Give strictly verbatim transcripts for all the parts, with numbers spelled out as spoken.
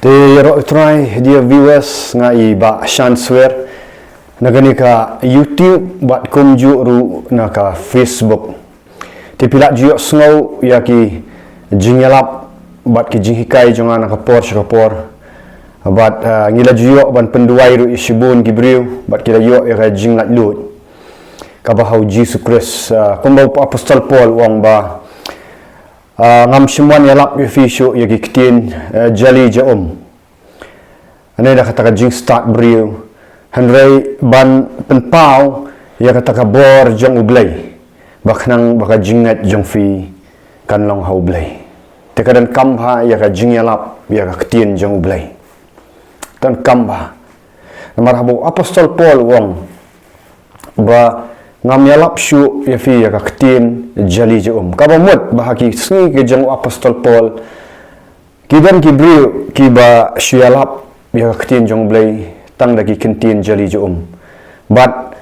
Te ïaroh U Trai, dear viewers, nga i Bah Shanswer na kane ka YouTube bad kumjuh ruh na ka Facebook. Te phi la ju ïohsngew ïa ki jingïalap bad ki jinghikai jong nga na ka por sha ka por. Bad, ah, ngi la ju ïoh ban pynduwai ruh ïa shibun ki briew bad ki la ïoh ïa ka jinglaitluid kaba ha U Jisu Khrist. Ah, kumba u Apostol Paul u ong ba, ah, ngam shym wan ïalap ïa phi shuh ïa ki ktien, eh, jali ja um, ne da kata ka jingstad briew, hynrei ban pynpaw ïa kata ka bor jong U Blei, ba khnang ba ka jingngeit jong phi kan long ha U Blei. Te ka donkam bha ïa ka jingïalap ïa ka ktien jong U Blei. Donkam bha. Namar haba u Apostol Paul u ong ba ngam ïalap shuh ïa phi ïa ka ktien jali ja um, kaba mut ba ha ki sngi ki jong u Apostol Paul, ki don ki briew kiba shu ïalap ïa ka ktien jong U Blei tang da ki ktien jali ja um. Bad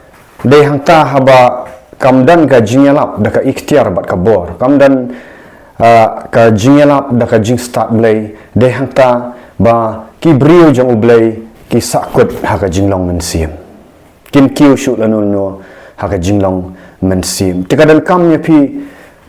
dei hangta haba kam don ka jingïalap da ka iktiar bad ka bor, kam don, ah, ka jingïalap da ka jingstad Blei, dei hangta ba ki briew jong U Blei ki sahkut ha ka jinglong mynsiem. Kin kiew shuh lano lano ha ka jinglong mynsiem. Te ka donkam ïa phi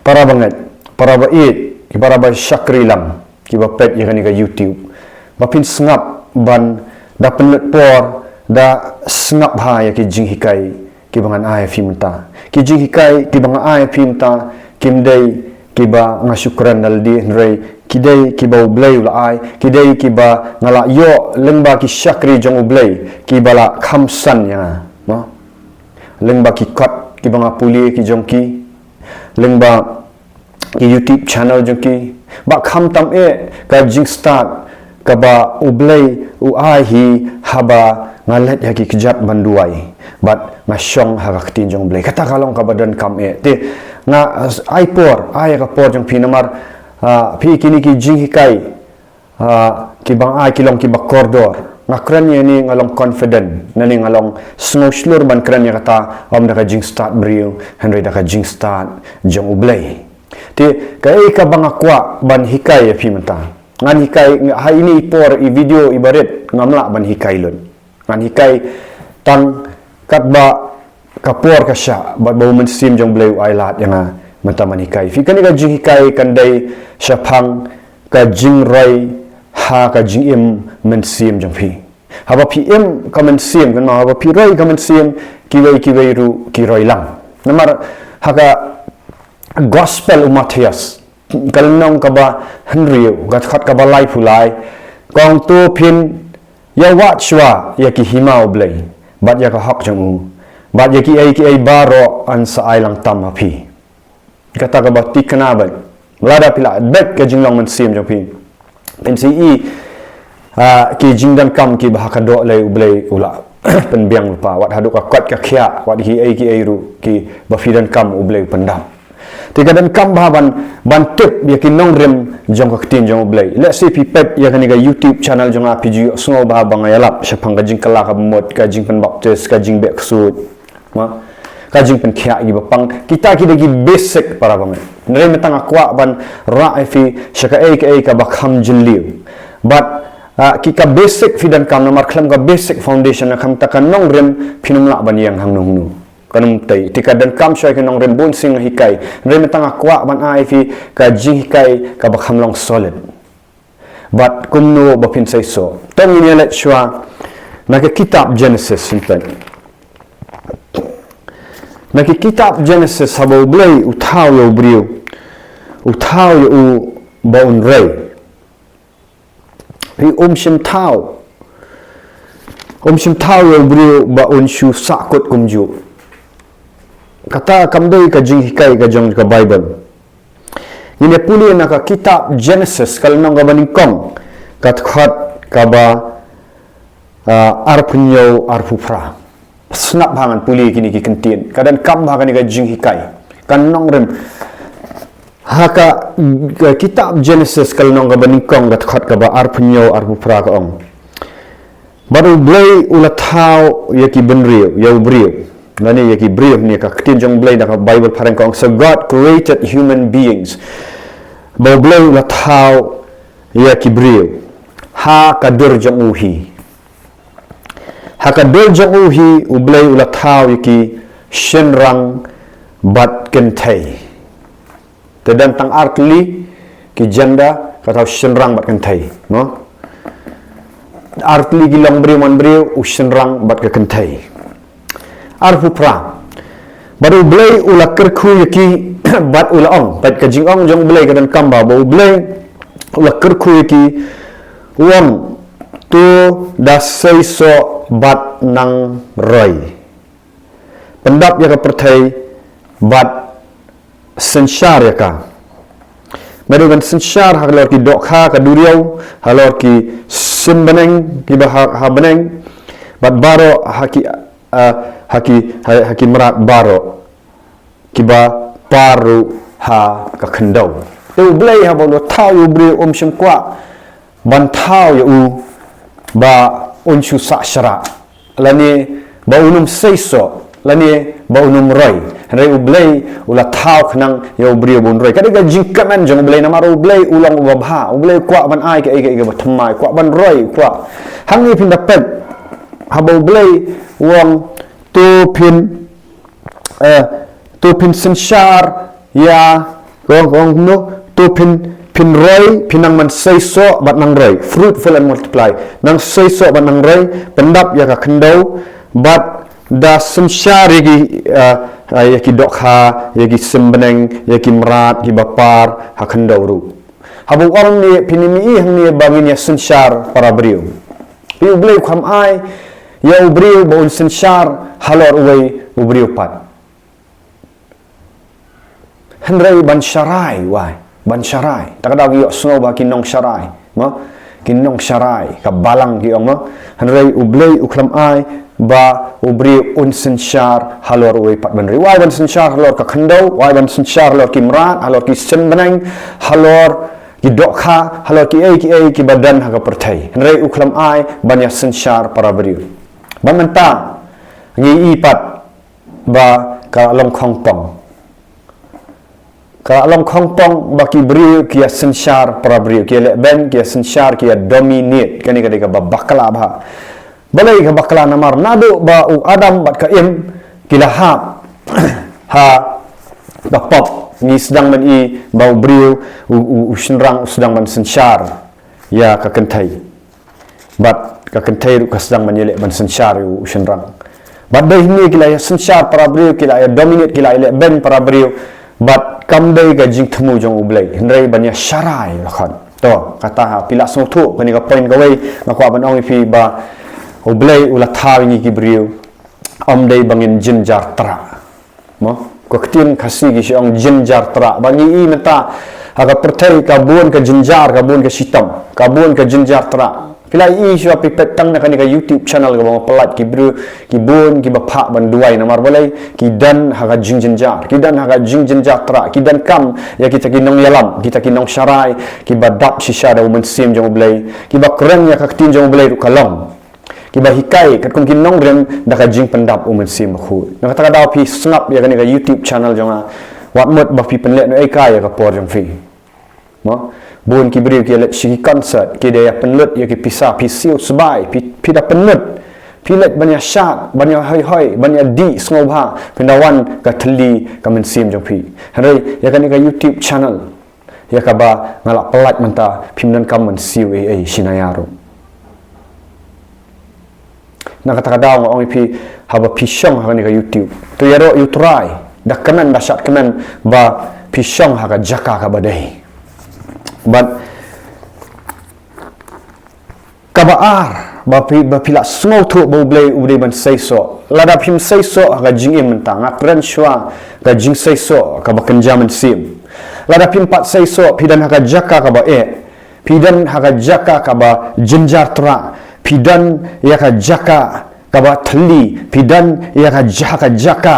para bangeit, para ba ïeit, ki para ba shakri lang, kiba peit ïa kane ka YouTube, ba phin sngap ban da pynlut por, da sngap ha ïa ki jinghikai kiba ngan ai ïa phi mynta. Ki jinghikai kiba ngan ai ïa phi mynta kim dei kiba nga shu kren da lade, hynrei ki dei kiba U Blei u la ai, ki dei kiba nga la ïoh lyngba ki shakri jong U Blei kiba la kham san ïa nga, mo? Lyngba ki kot kiba nga pule ki jong ki, lyngba ki YouTube channel jong ki, ba khamtam eh ka jingstad kaba U Blei u ai hi haba nga leit ha ki kjat ban duwai bad nga shong ha ka ktien jong U Blei. Kata ka long kaba donkam eh. Te nga ai por, ai ka por jong phi namar, ah, phi kine ki jinghikai, ah, kiba nga ai ki long kiba kordor. Nga kren ïa ne nga long confident, ne nga long sngewshlur ban kren ïa kata, ym da ka jingstad briew, hynrei da ka jingstad jong U Blei. Te kaei kaba nga kwah ban hikai ïa phi mynta. Ngan hikai, nga, ha ine i por, i video iba rit ngam lah ban hikai lut. Ngan hikai tang katba ka por ka shah bad ba U Mynsiem jong U Blei u ai lad ïa nga mynta ban hikai. Phi, kane ka jinghikai kan dei shaphang ka jingroi ha ka jingim mynsiem jong phi. Haba phi im ka mynsiem, kan ma haba phi roi ka mynsiem, kiwei kiwei ruh ki roi lang. Namar ha ka Gospel u Mathaios, ka lynnong kaba hynriew, ka dkhot kaba laiphew lai, ka ong, to phin ïa wad shuwa ïa ki hima U Blei bad ïa ka hok jong u, bad ïa kiei kiei baroh yn sa ai lang tam ha phi. Kata kaba thikna bad lada phi la beit ka jinglong mynsiem jong phi, phin sa ïohi, ah, ki jingdonkam kiba ha ka doh lei U Blei u la pynbiang lypa, wat haduh ka koit ka khiah, wat kiei kiei ruh kiba phi donkam U Blei u pyndap. Te ka donkam bha ban, ban tip ïa ki nongrim jong ka ktien jong U Blei. Lehse phi peit ïa kane ka YouTube channel jong nga phi ju ïohsngew bha ba nga ïalap shaphang ka jingkylla ka bamut, ka jingpynbaptis, ka jingbeh ksuid, ma, ka jingpynkhiah kiba pang. Kita ki dei ki basic para bangeit. Hynrei mynta nga kwah ban rah ïa phi sha kaei kaei kaba kham jylliew. Bad, ah, ki ka basic phi donkam namar khlem ka basic foundation, khlem kata ka nongrim phin ym lah ban ïeng hangno hangno. Kan ym tei, te ka donkam shuwa ïa ki nongrim, bun sien nga hikai. Hynrei mynta nga kwah ban ai ïa phi ka jinghikai kaba kham long solid. Bad kumno ba phin sa ïohsngew. To ngin ïa leit shuwa na ka kitab Genesis, sngewbha. Na ka kitab Genesis, haba U Blei u thaw ïa u briew, u thaw ïa u ba un roi. Phi, um shym thaw, um shym thaw ïa u briew ba un shu sahkut kumjuh. Kata kam dei ka jinghikai ka jong ka Baibl. Ngin ïa pule na ka kitab Genesis, ka lynnong kaba nyngkong, ka dkhot kaba, ah, arphew hynñiew, arphew phra. Sngap bha, ngan pule kine ki ktien. Ka donkam bha kane ka jinghikai, ka nongrim. Ha ka, ka kitab Genesis, ka lynnong kaba nyngkong, ka dkhot kaba arphew hynñiew, arphew phra, ka ong, bad U Blei u la thaw ïa ki bynriew, ïa u briew. Lane ïa ki briew, ne ka ktien jong U Blei na ka Baibl phareng ka ong, "So God created human beings." Ba U Blei u la thaw ïa ki briew. ha ka dur jong u hi. Ha ka dur jong u hi, U Blei u la thaw ïa ki shynrang bad kynthei. Te don tang artylli ki gender, ka thaw shynrang bad kynthei, no? Artylli ki long briew man briew, u shynrang bad ka kynthei. Arphew phra. Bad U Blei u la kyrkhu ïa ki, bad u la ong. Bad ka jingong jong U Blei ka donkam ba, ba U Blei u la kyrkhu ïa ki, u ong, to da seisoh bad nang roi. Pyndap ïa ka pyrthei bad synshar ïa ka. Mano ban synshar halor ki dohkha ka duriaw, halor ki sien bneng kiba ha, ha bneng, bad baroh ha ki, ah, ha ki, ha, ha ki mrad baroh kiba par ruh ha ka khyndew. Te U Blei haba u la thaw ïa u briew um shym kwah ban thaw ïa u ba un shu sah shrah, lane ba un ym seisoh, lane ba un ym roi. Hynrei U Blei u la thaw khnang ïa u briew ba un roi. Ka dei ka jingkmen jong U Blei, namar U Blei u long uba bha, U Blei u kwah ban ai kaei kaei kaba thymmai, u kwah ban roi, u kwah. Hangne phin da peit, haba U Blei u ong, to phin, eh, to phin synshar ïa, ko, ko, no, to phin, phin roi, phin nang man seisoh bad nang roi. Fruitful and multiply. Nang seisoh bad nang roi, pyndap ïa ka khyndew, bad da synshar ïa ki, eh, eh, ïa ki dohkha, ïa ki sien bneng, ïa ki mrad kiba par ha khyndew ruh. Haba u ong ne, phin ym ïohi hangne ba ngin ïa synshar para briew. Phi, U Blei u khlem ai ïa u briew ba un synshar halor uwei u briew pat. Hynrei ban sharai, wai, ban sharai. Ta ka daw ngi ïohsngew ba ki nongsharai, mo? Ki nongsharai, ka balang ki ong, mo? Hynrei U Blei u khlem ai ba u briew un synshar halor uwei pat ban roi. Wai ban synshar halor ka khyndew, wai ban synshar halor ki mrad, halor ki sien bneng, halor ki dohkha, halor kiei kiei kiba don ha ka pyrthei. Hynrei u khlem ai ban ïa synshar para briew. Bad mynta ngi i pat ba ka long khongpong. Ka long khongpong ba ki briew ki ïa synshar para briew, ki ïa lehbeiñ, ki ïa synshar, ki ïa dominate. Kane ka dei kaba bakla bha. Balei ka bakla? Namar naduh ba u Adam bad ka Im ki la hap ha ka pop, ngi sdang ban i ba u briew, u, u, u shynrang u sdang ban synshar ïa ka kynthei. Bad ka kynthei ruh ka sdang ban ïaleh ban synshar ïa u shynrang. Bad dei hynne ki la ïa synshar para briew, ki la ïa dominate, ki la ïa lehbeiñ para briew. Bad kam dei ka jingthmu jong U Blei, hynrei ban ïa sharai la khot. To, kata ha, phi la sngewthuh kane ka point kawei, nga kwah ban ong ïa phi ba U Blei u la thaw ïa ngi ki briew, ym dei ba ngin jynjar trah. Mo, ka ktien Khasi ki shu ong jynjar trah. Ba ngi i mynta ha ka pyrthei ka bun ka jynjar, ka bun ka shitom, ka bun ka jynjar trah. Phi la i shuwa, phi peit tang na kane ka YouTube channel kaba nga pynlait, ki briew, ki bun kiba phah ban duwai, namar balei? Ki don ha ka jingjynjar, ki don ha ka jingjynjar trah, ki donkam ïa kita ki nongïalam, kita ki nongsharai kiba dap shisha da u Mynsiem jong U Blei, kiba kren ïa ka ktien jong U Blei ruh ka long. Kiba hikai katkum ki nongrim da ka jingpyndap u Mynsiem Bakhuid. Na kata ka daw phi sngap ïa kane ka YouTube channel jong nga. Wat mut ba phi pynleh noh ei kai ïa ka por jong phi. Mo? Bun ki briew ki ïa leit sha ki concert, ki da ïa pynlut ïa ki pisa, phi siew sbai, phi, phi da pynlut. Phi leit ban ïa shad, ban ïa hoi hoi, ban ïa dih sngewbha, phin da wan ka thylli ka mynsiem jong phi. Hynrei ïa kane ka YouTube channel, ïa kaba nga la pynlait mynta, phim donkam ban siew ei ei shi na ïa ruh. Na kata ka daw nga ong ïa phi, haba phi shong ha kane ka YouTube, to ïaroh ïa U Trai, da kmen, da shad kmen ba phi shong ha ka jaka kaba dei. Bad kaba ar, ba phi, ba phi la sngewthuh ba U Blei u dei ban seisoh. Lada phim seisoh ha ka jingim mynta, nga kren shuwa ka jingseisoh kaba kynja mynsiem. Lada phim pat seisoh, phi don ha ka jaka kaba eh, phi don ha ka jaka kaba jynjar trah, phi don ïa ka jaka kaba thylli, phi don ïa ka ja-, ka jaka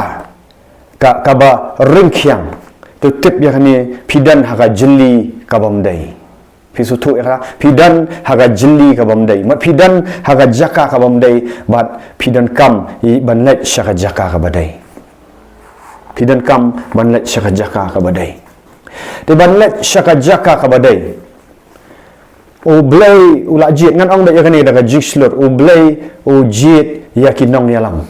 ka, kaba ryngkhiang. To tip ïa kane, phi don ha ka jylli kabym dei. Phi sngewthuh ïa ka, phi don ha ka jylli kabym dei. Mut phi don ha ka jaka kabym dei, bad phi donkam ïa ban leit sha ka jaka kaba dei. Phi donkam ban leit sha ka jaka kaba dei. Te ban leit sha ka jaka kaba dei, U Blei u la jied, ngan ong beit ïa kane da ka jingshlur, U Blei u jied ïa ki nongïalam.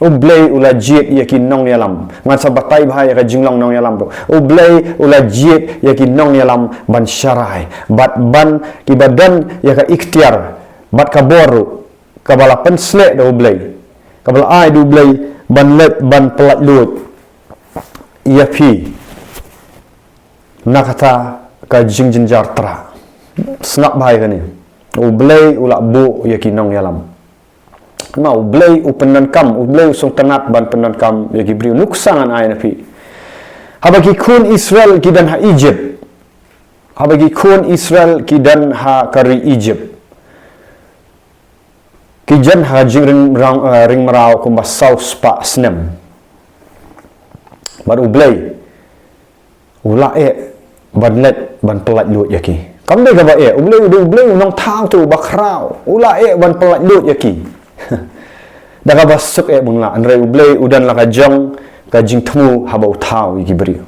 U Blei u la jied ïa ki nongïalam. Ngan sa batai bha ïa ka jinglong nongïalam ruh. U Blei u la jied ïa ki nongïalam ban sharai. Bad ban kiba don ïa ka iktiar. Bad ka bor ruh. Kaba la pynsleh da U Blei. Kaba la ai da U Blei ban leit ban pyllait luid ïa phi. Na kata ka jingjynjar trai. Sngap bha ïa kane. U Blei u la buh ïa ki nongïalam. Ma U Blei u pyndonkam, U Blei u sngewtynnat ban pyndonkam ïa ki briew, nuksa ngan ai na phi. Haba ki khun Israel ki don ha Egypt. Haba ki khun Israel ki don ha ka ri Egypt. Ki jan ha jingring mraw, eh, ring mraw kumba saw spah snem. Bad U Blei u la eh ban leit ban pyllait luid ïa ki. Kam dei kaba eh, U Blei u dei U Blei u nongthaw te uba khraw. U la eh ban pyllait luid ïa ki. Da kaba suk eh bun la, hynrei U Blei u don la ka jong ka jingthmu haba u thaw ïa ki briew.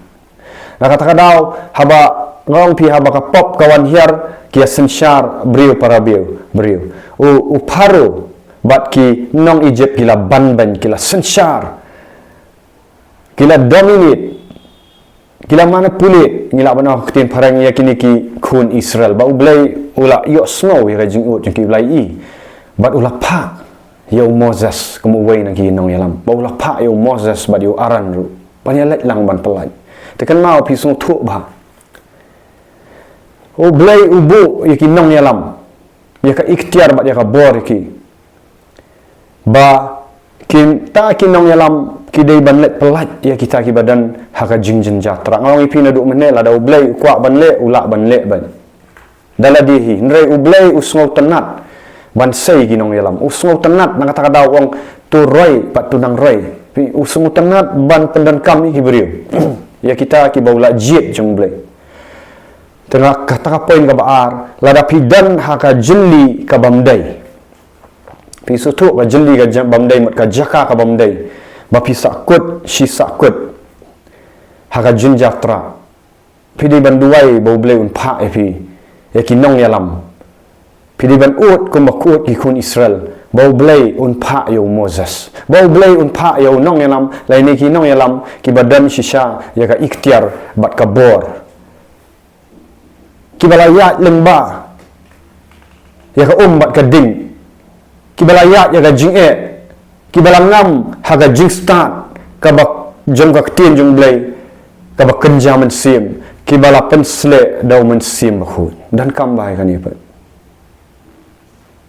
Na kata ka daw, haba nga ong phi haba ka pop ka wan hiar, ki ïa synshar briew para briew, briew. U, u Pharaoh bad ki nong Egypt ki la banbeiñ, ki la synshar, ki la dominate, ki la manipulate, ngi lah ban ong ha ka ktien phareng, ïa kine ki khun Israel. Ba U Blei u la ïohsngew ïa ka jingud jong ki, U Blei i. Bad u la phah ïa u Moses kum uwei na ki nongïalam. Ba u la phah ïa u Moses bad ïa u Aaron ruh ban ïa leit lang ban pyllait. Te kynmaw phi sngewthuh bha. U Blei u buh ïa ki nongïalam, ïa ka iktiar bad ïa ka bor ïa ki. Ba kita ki nongïalam ki dei ban leit pyllait ïa kita kiba don ha ka jingjynjar trai. Nga ong ïa phi naduh mynne, lada U Blei u kwah ban leh, u lah ban leh beit. Da lade hi, hynrei U Blei u sngewtynnat ban sei ki nongïalam. U sngewtynnat, na kata ka daw u ong, to roi bad to nang roi. Phi, u sngewtynnat ban pyndonkam ïa ki briew. Ïa kita kiba u la jied jong U Blei. Te nga, kata ka point kaba ar, lada phi don ha ka jylli kabym dei. Phi sngewthuh ka jylli kabym dei, mut ka jaka kabym dei. Ba phi sahkut, shi sahkut ha ka jingjynjar trai. Phi dei ban duwai ba U Blei un phah ïa phi, ïa ki nongïalam. Phi dei ban ud kumba ka ud ki khun Israel. Ba U Blei un phah ïa u Moses. Ba U Blei un phah ïa u nongïalam, lane ki nongïalam kiba don shisha ïa ka iktiar bad ka bor. Kiba la ïaid lyngba ïa ka um bad ka ding. Kiba la ïaid ïa ka jingeh. Kiba la ngam ha ka jingstad kaba jong ka ktien jong U Blei, kaba kynja mynsiem, kiba la pynsleh da U Mynsiem Bakhuid. Donkam bha ïa kane pat.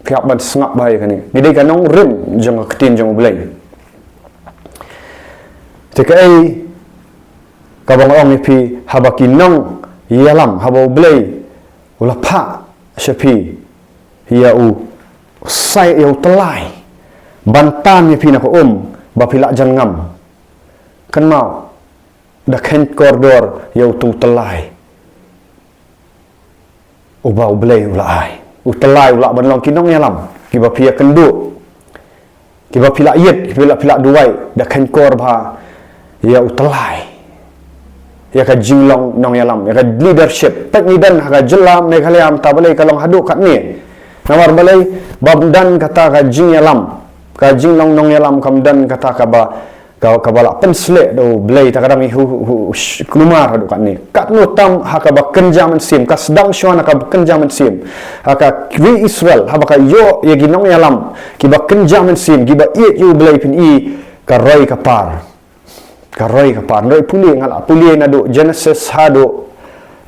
Phi hap ban sngap bha ïa kane. Ngi dei ka nongrim jong ka ktien jong U Blei. Te kaei kaba nga ong ïa phi, haba ki nongïalam, haba U Blei u la phah sha phi ïa u sai, ïa u tyllai ban tan ïa phi na ka um ba phi lah jan ngam. Kynmaw, da kheiñ kordor ïa utu u tyllai uba U Blei u la ai. U tyllai u lah ban long ki nongïalam kiba phi ïakynduh, kiba phi lah ïeit, kiba phi lah, phi lah duwai, da kheiñ kordor bha ïa u tyllai, ïa ka jinglong nongïalam, ïa ka leadership. Peit ngi don ha ka jylla Meghalaya mynta, balei ka long haduh katne? Namar balei? Bym don kata ka jingïalam, ka jinglong nongïalam, kam don kata kaba, ka, kaba la pynsleh da U Blei. Ta ka dang ïa hu, hu, hu, sh-, kulmar haduh katne. Katno tam ha kaba kynja mynsiem, ka sdang shuwa na kaba kynja mynsiem. Ha ka ri Israel, haba ka ïoh ïa ki nongïalam kiba kynja mynsiem, kiba ïeit ïa U Blei, phin i ka roi ka par. Ka roi ka par. Nroi pule, nga la pule naduh Genesis haduh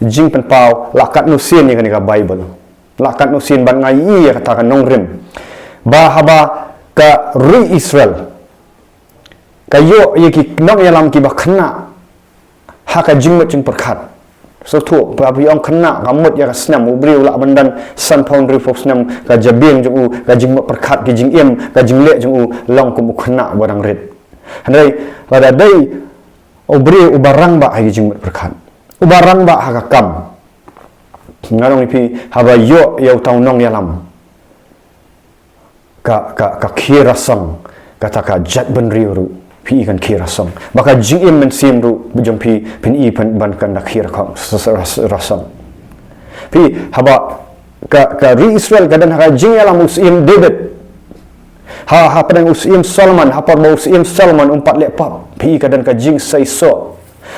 Jingpynpaw, la katno sien ïa kane ka Baibl. La katno sien ban nga ïohi ïa kata ka nongrim. Ba haba ka ri Israel ka ïoh ïa ki nongïalam kiba khynnah ha ka jingmut jingpyrkhat. Sngewthuh, ba phi ong khynnah, ka mut ïa ka snem, u briew u lah ban don sanphew hynriewphew snem, ka jabieng jong u, ka jingmut pyrkhat, ki jingim, ka jingleh jong u long kum u khynnah ba dang rit. Hynrei lada dei u briew uba rangbah ha ki jingmut pyrkhat, uba rangbah ha ka kam, nga ong ïa phi, haba ïoh ïa uta u nongïalam, ka, ka, ka khie rasong kata ka jaitbynriew ruh, phi i kan khie rasong. Ba ka jingim mynsiem ruh jong phi, phin i phin, ban kan da khie rasong, s-, s-, ras-, rasong. Phi, haba ka, ka ri Israel ka don ha ka jingïalam u Syiem David. Ha, ha pdeng u Syiem Solomon, ha por ba u Syiem Solomon um pat leh pop. Phi, ka don ka jingseisoh.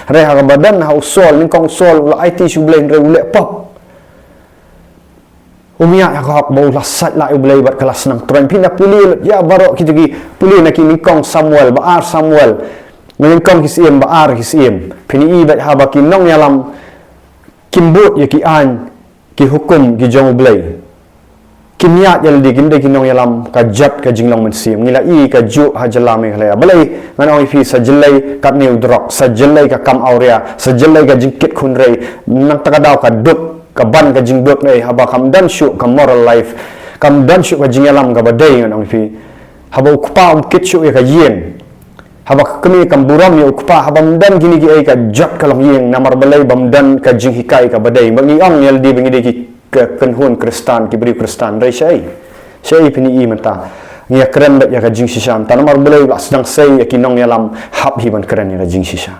Hynrei ha kaba don ha u Saul, nyngkong u Saul u la aiti sha u Blei hynrei u leh pop. Um ïaid ha ka hok ba u la sait la ïa u Blei bad ka la sdang troiñ. Phi na pule lut ïa baroh kito ki pule na ki nyngkong Samuel, ba ar Samuel. Nyngkong ki Syiem, ba ar ki Syiem. Phin ïohi beit haba ki nongïalam kim bud ïa ki aiñ, ki hukum ki jong u Blei. Kim ïaid ïalade, kim dei ki nongïalam ka jot ka jinglong mynsiem. Ngi la ïohi kajuh ha jylla Meghalaya. Balei ngan ong ïa phi, sa jyllei katne u drok, sa jyllei ka kam awria, sa jyllei ka jingkit khun rei, nangta ka daw ka duk, ka ban ka jingduk ne, haba kam don shuh ka moral life, kam don shuh ka jingïalam kaba dei, ngan ong ïa phi. Haba u kpa um kit shuh ïa ka ïing. Haba ka kmie kam burom ïa u kpa, haba ym don kine kiei ka jot ka longïing, namar balei? Ba ym don ka jinghikai kaba dei. Ba ngi ong ïalade ba ngi dei ki, ka kynhun Khristan, ki briew Khristan, hynrei shaei? Shaei? Phin ïohi mynta ngi ïakren beit ïa ka jingshisha mynta, namar balei? Ba la sdang sei ïa ki nongïalam hap hi ban kren ïa ka jingshisha.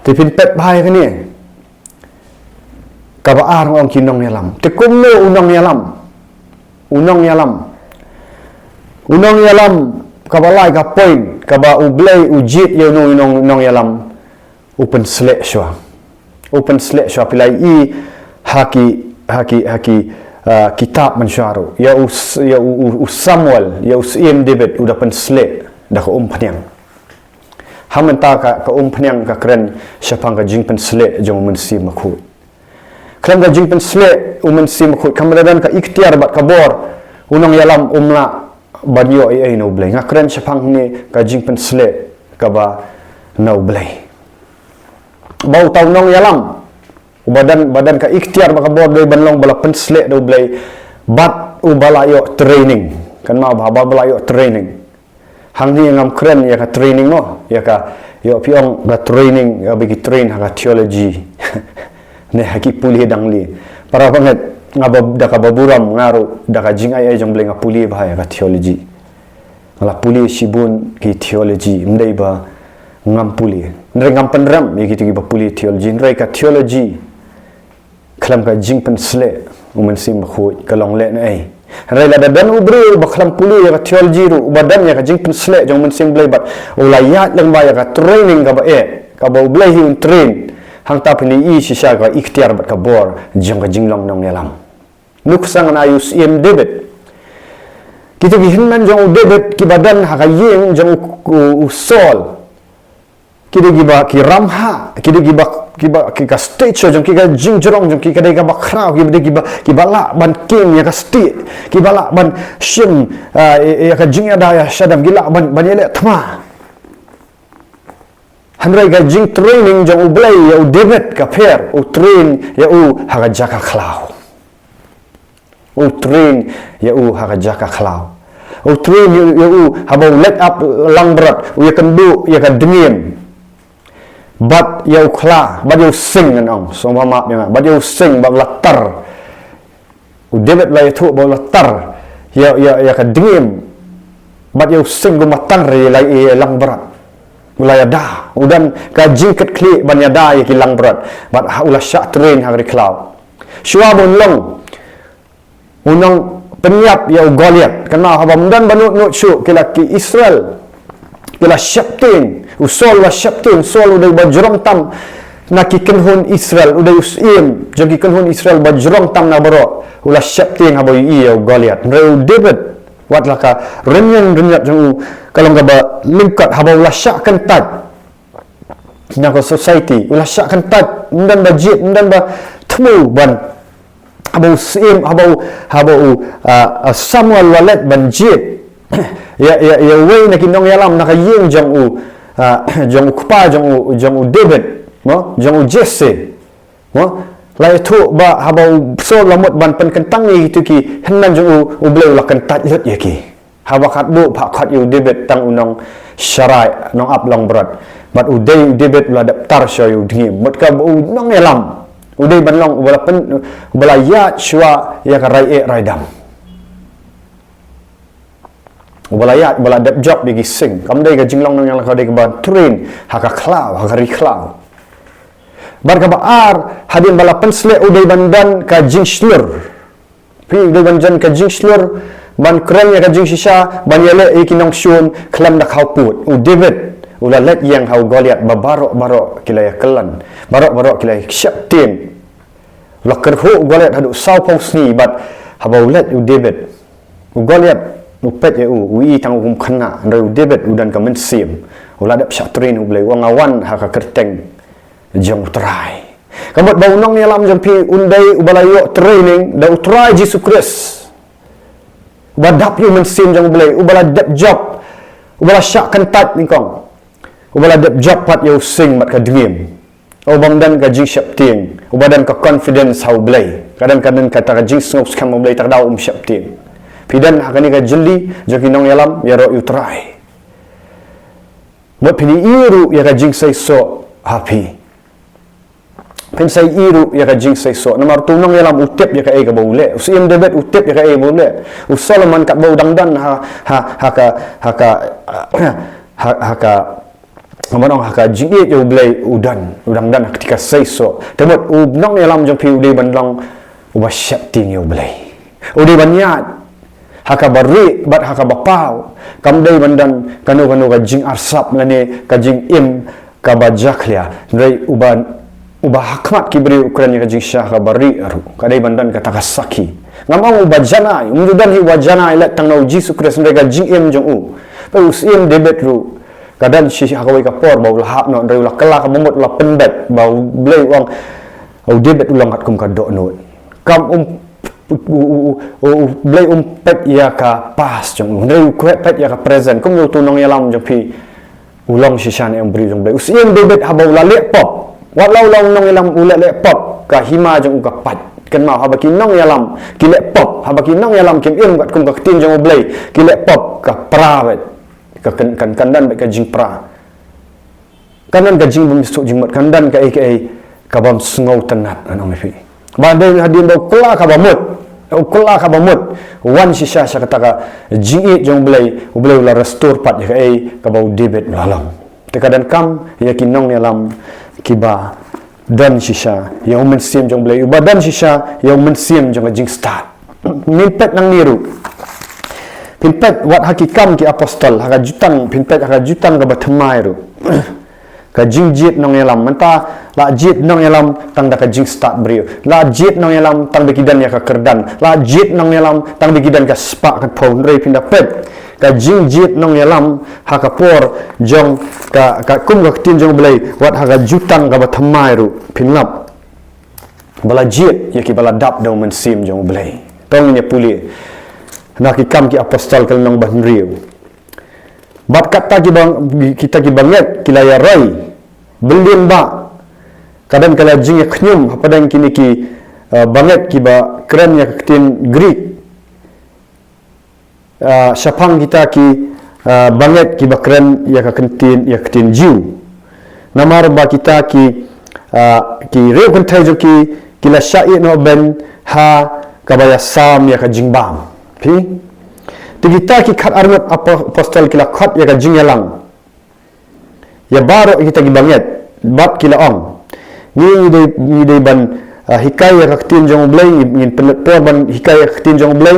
Te phin peit bha ïa kane. Kaba ar, nga ong ki nongïalam. Te kumno u nongïalam? U nongïalam. U nongïalam, kaba lai ka point, kaba u Blei u jied ïa uno u nong, nongïalam, u pynsleh shuwa. U pynsleh shuwa. Phi la ïohi ha ki, ha ki, ha ki, ah, kitab mynshuwa ruh. Ïa u, ïa u, u, u Samuel, ïa u Syiem David, u da pynsleh da ka umphniang. Ha mynta ka, ka umphniang ka kren shaphang ka jingpynsleh jong u Mynsiem Bakhuid. Khlem ka jingpynsleh u Mynsiem Bakhuid, kam da don ka iktiar bad ka bor, u nongïalam um lah ban ïoh ei ei na u Blei. Nga kren shaphang hangne ka jingpynsleh kaba na u Blei. Ba uta u nongïalam, uba don, ba don ka iktiar bad ka bor dei ban long ba la pynsleh da u Blei, bad uba la ïoh training. Kynmaw bha, ba, ba la ïoh training. Hangne ngam kren ïa ka training mo, ïa ka, ïoh phi ong ka training, ïa ba ki train ha ka theology. Ne ha ki pule dang lieh. Para bangeit, nga ba, da kaba burom nga ruh, da ka jingai ei jong u Blei nga pule bha ïa ka theology. Nga la pule shibun ki theology, ym dei ba ngam pule. Hynrei ngam pynrem ïa kito kiba pule theology, hynrei ka theology khlem ka jingpynsleh u Mynsiem Bakhuid ka long lehnohei. Hynrei lada don u briew ba khlem pule ïa ka theology ruh, uba don ïa ka jingpynsleh jong u Mynsiem Blei bad u la ïaid lyngba ïa ka training kaba eh, kaba u Blei hi un train, hangta phin ïohi shisha ka iktiar bad ka bor jong ka jinglong nongïalam. Nuksa ngan ai u Syiem David. Kito ki hynmen jong u David kiba don ha ka ïing jong u, u, u Saul. Ki dei kiba ki ramhah, ki dei kiba, kiba, ki ka stature jong ki, ka jingjrong jong ki ka dei kaba khraw, ki dei kiba, kiba lah ban king ïa ka stieh, kiba lah ban shim, ah, ïa, ïa ka jingïada ïa shadem, ki lah ban, ban ïaleh thma. Hynrei ka jingtraining jong u Blei ïa u David ka pher, u train ïa u ha ka jaka khlaw. U train ïa u ha ka jaka khlaw. U train ïa, ïa u haba u leit ap langbrot, u ïakynduh ïa ka dngiem. Bad ïa u khla, bad ïa u sing ngan ong, sngewbha map ïa nga, bad ïa u sing bad u la tar. U David u la ïathuh ba u la tar ïa, ïa, ïa ka dngiem. Bad ïa u sing kumba tang re ïa la, ïa langbrot. U la ïada, u don ka jingkitkhlieh ban ïada ïa ki langbrot. Bad ha, u la shah train ha ka ri khlaw. Shuwa ba un long u nongpynïap ïa u Goliath. Kynmaw haba ym don ba nud nud shuh ki la ki Israel, ki la sheptieng, u Saul u la sheptieng, u Saul u dei uba jrong tam na ki kynhun Israel, u dei u syiem jong ki kynhun Israel ba jrong tam na baroh. U la sheptieng haba u ïohi ïa u Goliath. Hynrei u David, wat la ka rynïeng rynïap jong u ka long kaba lyngkot, haba u la shah kyntait na ka society, u la shah kyntait, ym don ba jied, ym don ba thmu ban, haba u syiem, haba u, haba u, ah, ah, Samuel u la leit ban jied ïa, ïa, ïa uwei na ki nongïalam na ka ïing jong u, ah, jong u kpa jong u, jong u David, mo, jong u Jesse. Mo, la ïathuh ba haba u Saul u la mut ban pynkyntang ïa kito ki hynmen jong u, u Blei u la kyntait lut ïa ki. Haba katba u phah khot ïa u David tang u nongsharai, nongap langbrot. Bad u dei u David u la dep tar shuwa ïa u dngiem. Mut kaba u nongïalam, u dei ban long uba la pyn, uba la ïaid shuwa ïa ka rai eh rai dam. Uba la ïaid, uba la dep jop ïa ki sing. Kam dei ka jinglong nongïalam, ka dei kaba train ha ka khlaw, ha ka ri khlaw. Bad kaba ar, hadien ba la pynshlur u dei ban don ka jingshlur. Phi u dei ban don ka jingshlur, ban kren ïa ka jingshisha, ban ïaleh ïa ki nongshun, khlem da khaw pud. U David, u la leit ïeng ha u Goliath, ba baroh baroh ki la ïa kyllan. Baroh baroh ki la ïa sheptieng. La kyrhuh u Goliath haduh saw phew sngi bad haba u leit u David. U Goliath, u peit ïa u, u i tang u kum khynnah, hynrei u David, u don ka mynsiem. U la dep shah trei na u Blei, u ong nga wan ha ka kyrteng jong u Trai. Ka mut ba u nongïalam jong phi un dei uba la ïoh training da u Trai Jisu Khrist. Uba dap ïa u mynsiem jong u Blei, uba la dep jop, uba la shah kyntait nyngkong. Uba la dep jop pat ïa u sing bad ka dngiem. Uba ym don ka jingsheptieng, uba don ka confidence ha u Blei. Ka don ka don kata ka jingsngew skhem ha u Blei, ta ka daw um sheptieng. Phi don ha kane ka jylli jong ki nongïalam, ïaroh ïa u Trai. Mut phin ïoh ruh ïa ka jingseisoh ha phi. Phin sa ïoh ruh ïa ka jingseisoh. Namar uto u nongïalam u tip ïa kaei kaba u leh. U Syiem David u tip ïa kaei ba u leh. U Solomon katba u dang don ha, ha, ha ka, ha ka, ha, ha ka, ban ong ha ka jingïeit ïa u Blei u don. U dang don ha kata ka seisoh. Te mut u nongïalam jong phi u dei ban long uba sheptieng ïa u Blei. U dei ban ïaid ha kaba rieh bad ha kaba paw. Kam dei ban don kano kano ka jingarsap lane ka jingim kaba jakhlia. Hynrei uba, uba ha khmat ki briew u kren ïa ka jingshisha ha kaba rieh ruh. Ka dei ban don kata ka sakhi. Ngam ong uba janai, um ju don hi uba janai leit tang na u Jisu Khrist, hynrei ka jingim jong u. Peit u Syiem David ruh, ka don shi ha kawei ka por ba u la hap noh, hynrei u la kylla ka bamut, u la pynbeit, ba u Blei u ong, u David u long katkum ka dohnud. Kam um u, u, u, u, u Blei um peit ïa ka past jong u. Hynrei u kwah peit ïa ka present. Kumno uto u nongïalam jong phi u long shisha ne em briew jong u Blei. U Syiem David haba u la leh pop. Wat la u long nongïalam u leh leh pop. Ka hima jong u ka pait. Kynmaw haba ki nongïalam ki leh pop. Haba ki nongïalam kim im katkum ka ktien jong u Blei. Ki leh pop ka pra beit. Ka kan, kan, kan don beit ka jingpra. Kan don ka jingbymsuk jingmut, kan don kaei kaei ka bym sngewtynnat, ngan ong ïa phi. Ba dei hadien ba u kylla ka bamut, u kylla ka bamut, wan shisha sha kata ka jingïeit jong u Blei, u Blei u la restore pat ïa kaei kaba u David u la long. Te ka donkam ïa ki nongïalam kiba don shisha ïa u mynsiem jong u Blei, uba don shisha ïa u mynsiem jong ka jingstad. Ngin peit nangne ruh. Phin peit wat ha ki Kam ki Apostol, ha ka jutang, phin peit ha ka jutang kaba thymmai ruh. Ka jingjied nongïalam, mynta la jied nongïalam tang da ka jingstad briew. La jied nongïalam tang ba ki don ïa ka kyrdan. La jied nongïalam tang ba ki don ka spah ka phew, hynrei phin da peit. Ka jingjied nongïalam ha ka por jong ka, ka kum ka ktien jong u Blei, wat ha ka jutang kaba thymmai ruh. Phin lap. Ba la jied ïa kiba la dap da u mynsiem jong u Blei. To ngin ïa pule na ki Kam ki Apostol ka lynnong ba hynriew. Bad kata kiba, kita ki bangeit ki la ïaroi. Byllien ba ka don ka la jingïakhñium hapdeng kine ki, eh, bangeit kiba kren ïa ka ktien Greek. Ah, shaphang kita ki, ah, bangeit kiba kren ïa ka ktien, ïa ka ktien Jiw. Namar ba kita ki, ah, ki riewkynthei jong ki, ki la shah ïehnoh beiñ ha kaba ïasam ïa ka jingbam. Phi? Te kita ki khatar ngut apo-, apostol ki la khot ïa ka jingïalang ïa baroh kita ki bangeit, bad ki la ong, ngi, ngi dei, ngi dei ban, ah, hikai ïa ka ktien jong u Blei, ngi, ngin pynlut por ban hikai ïa ka ktien jong u Blei,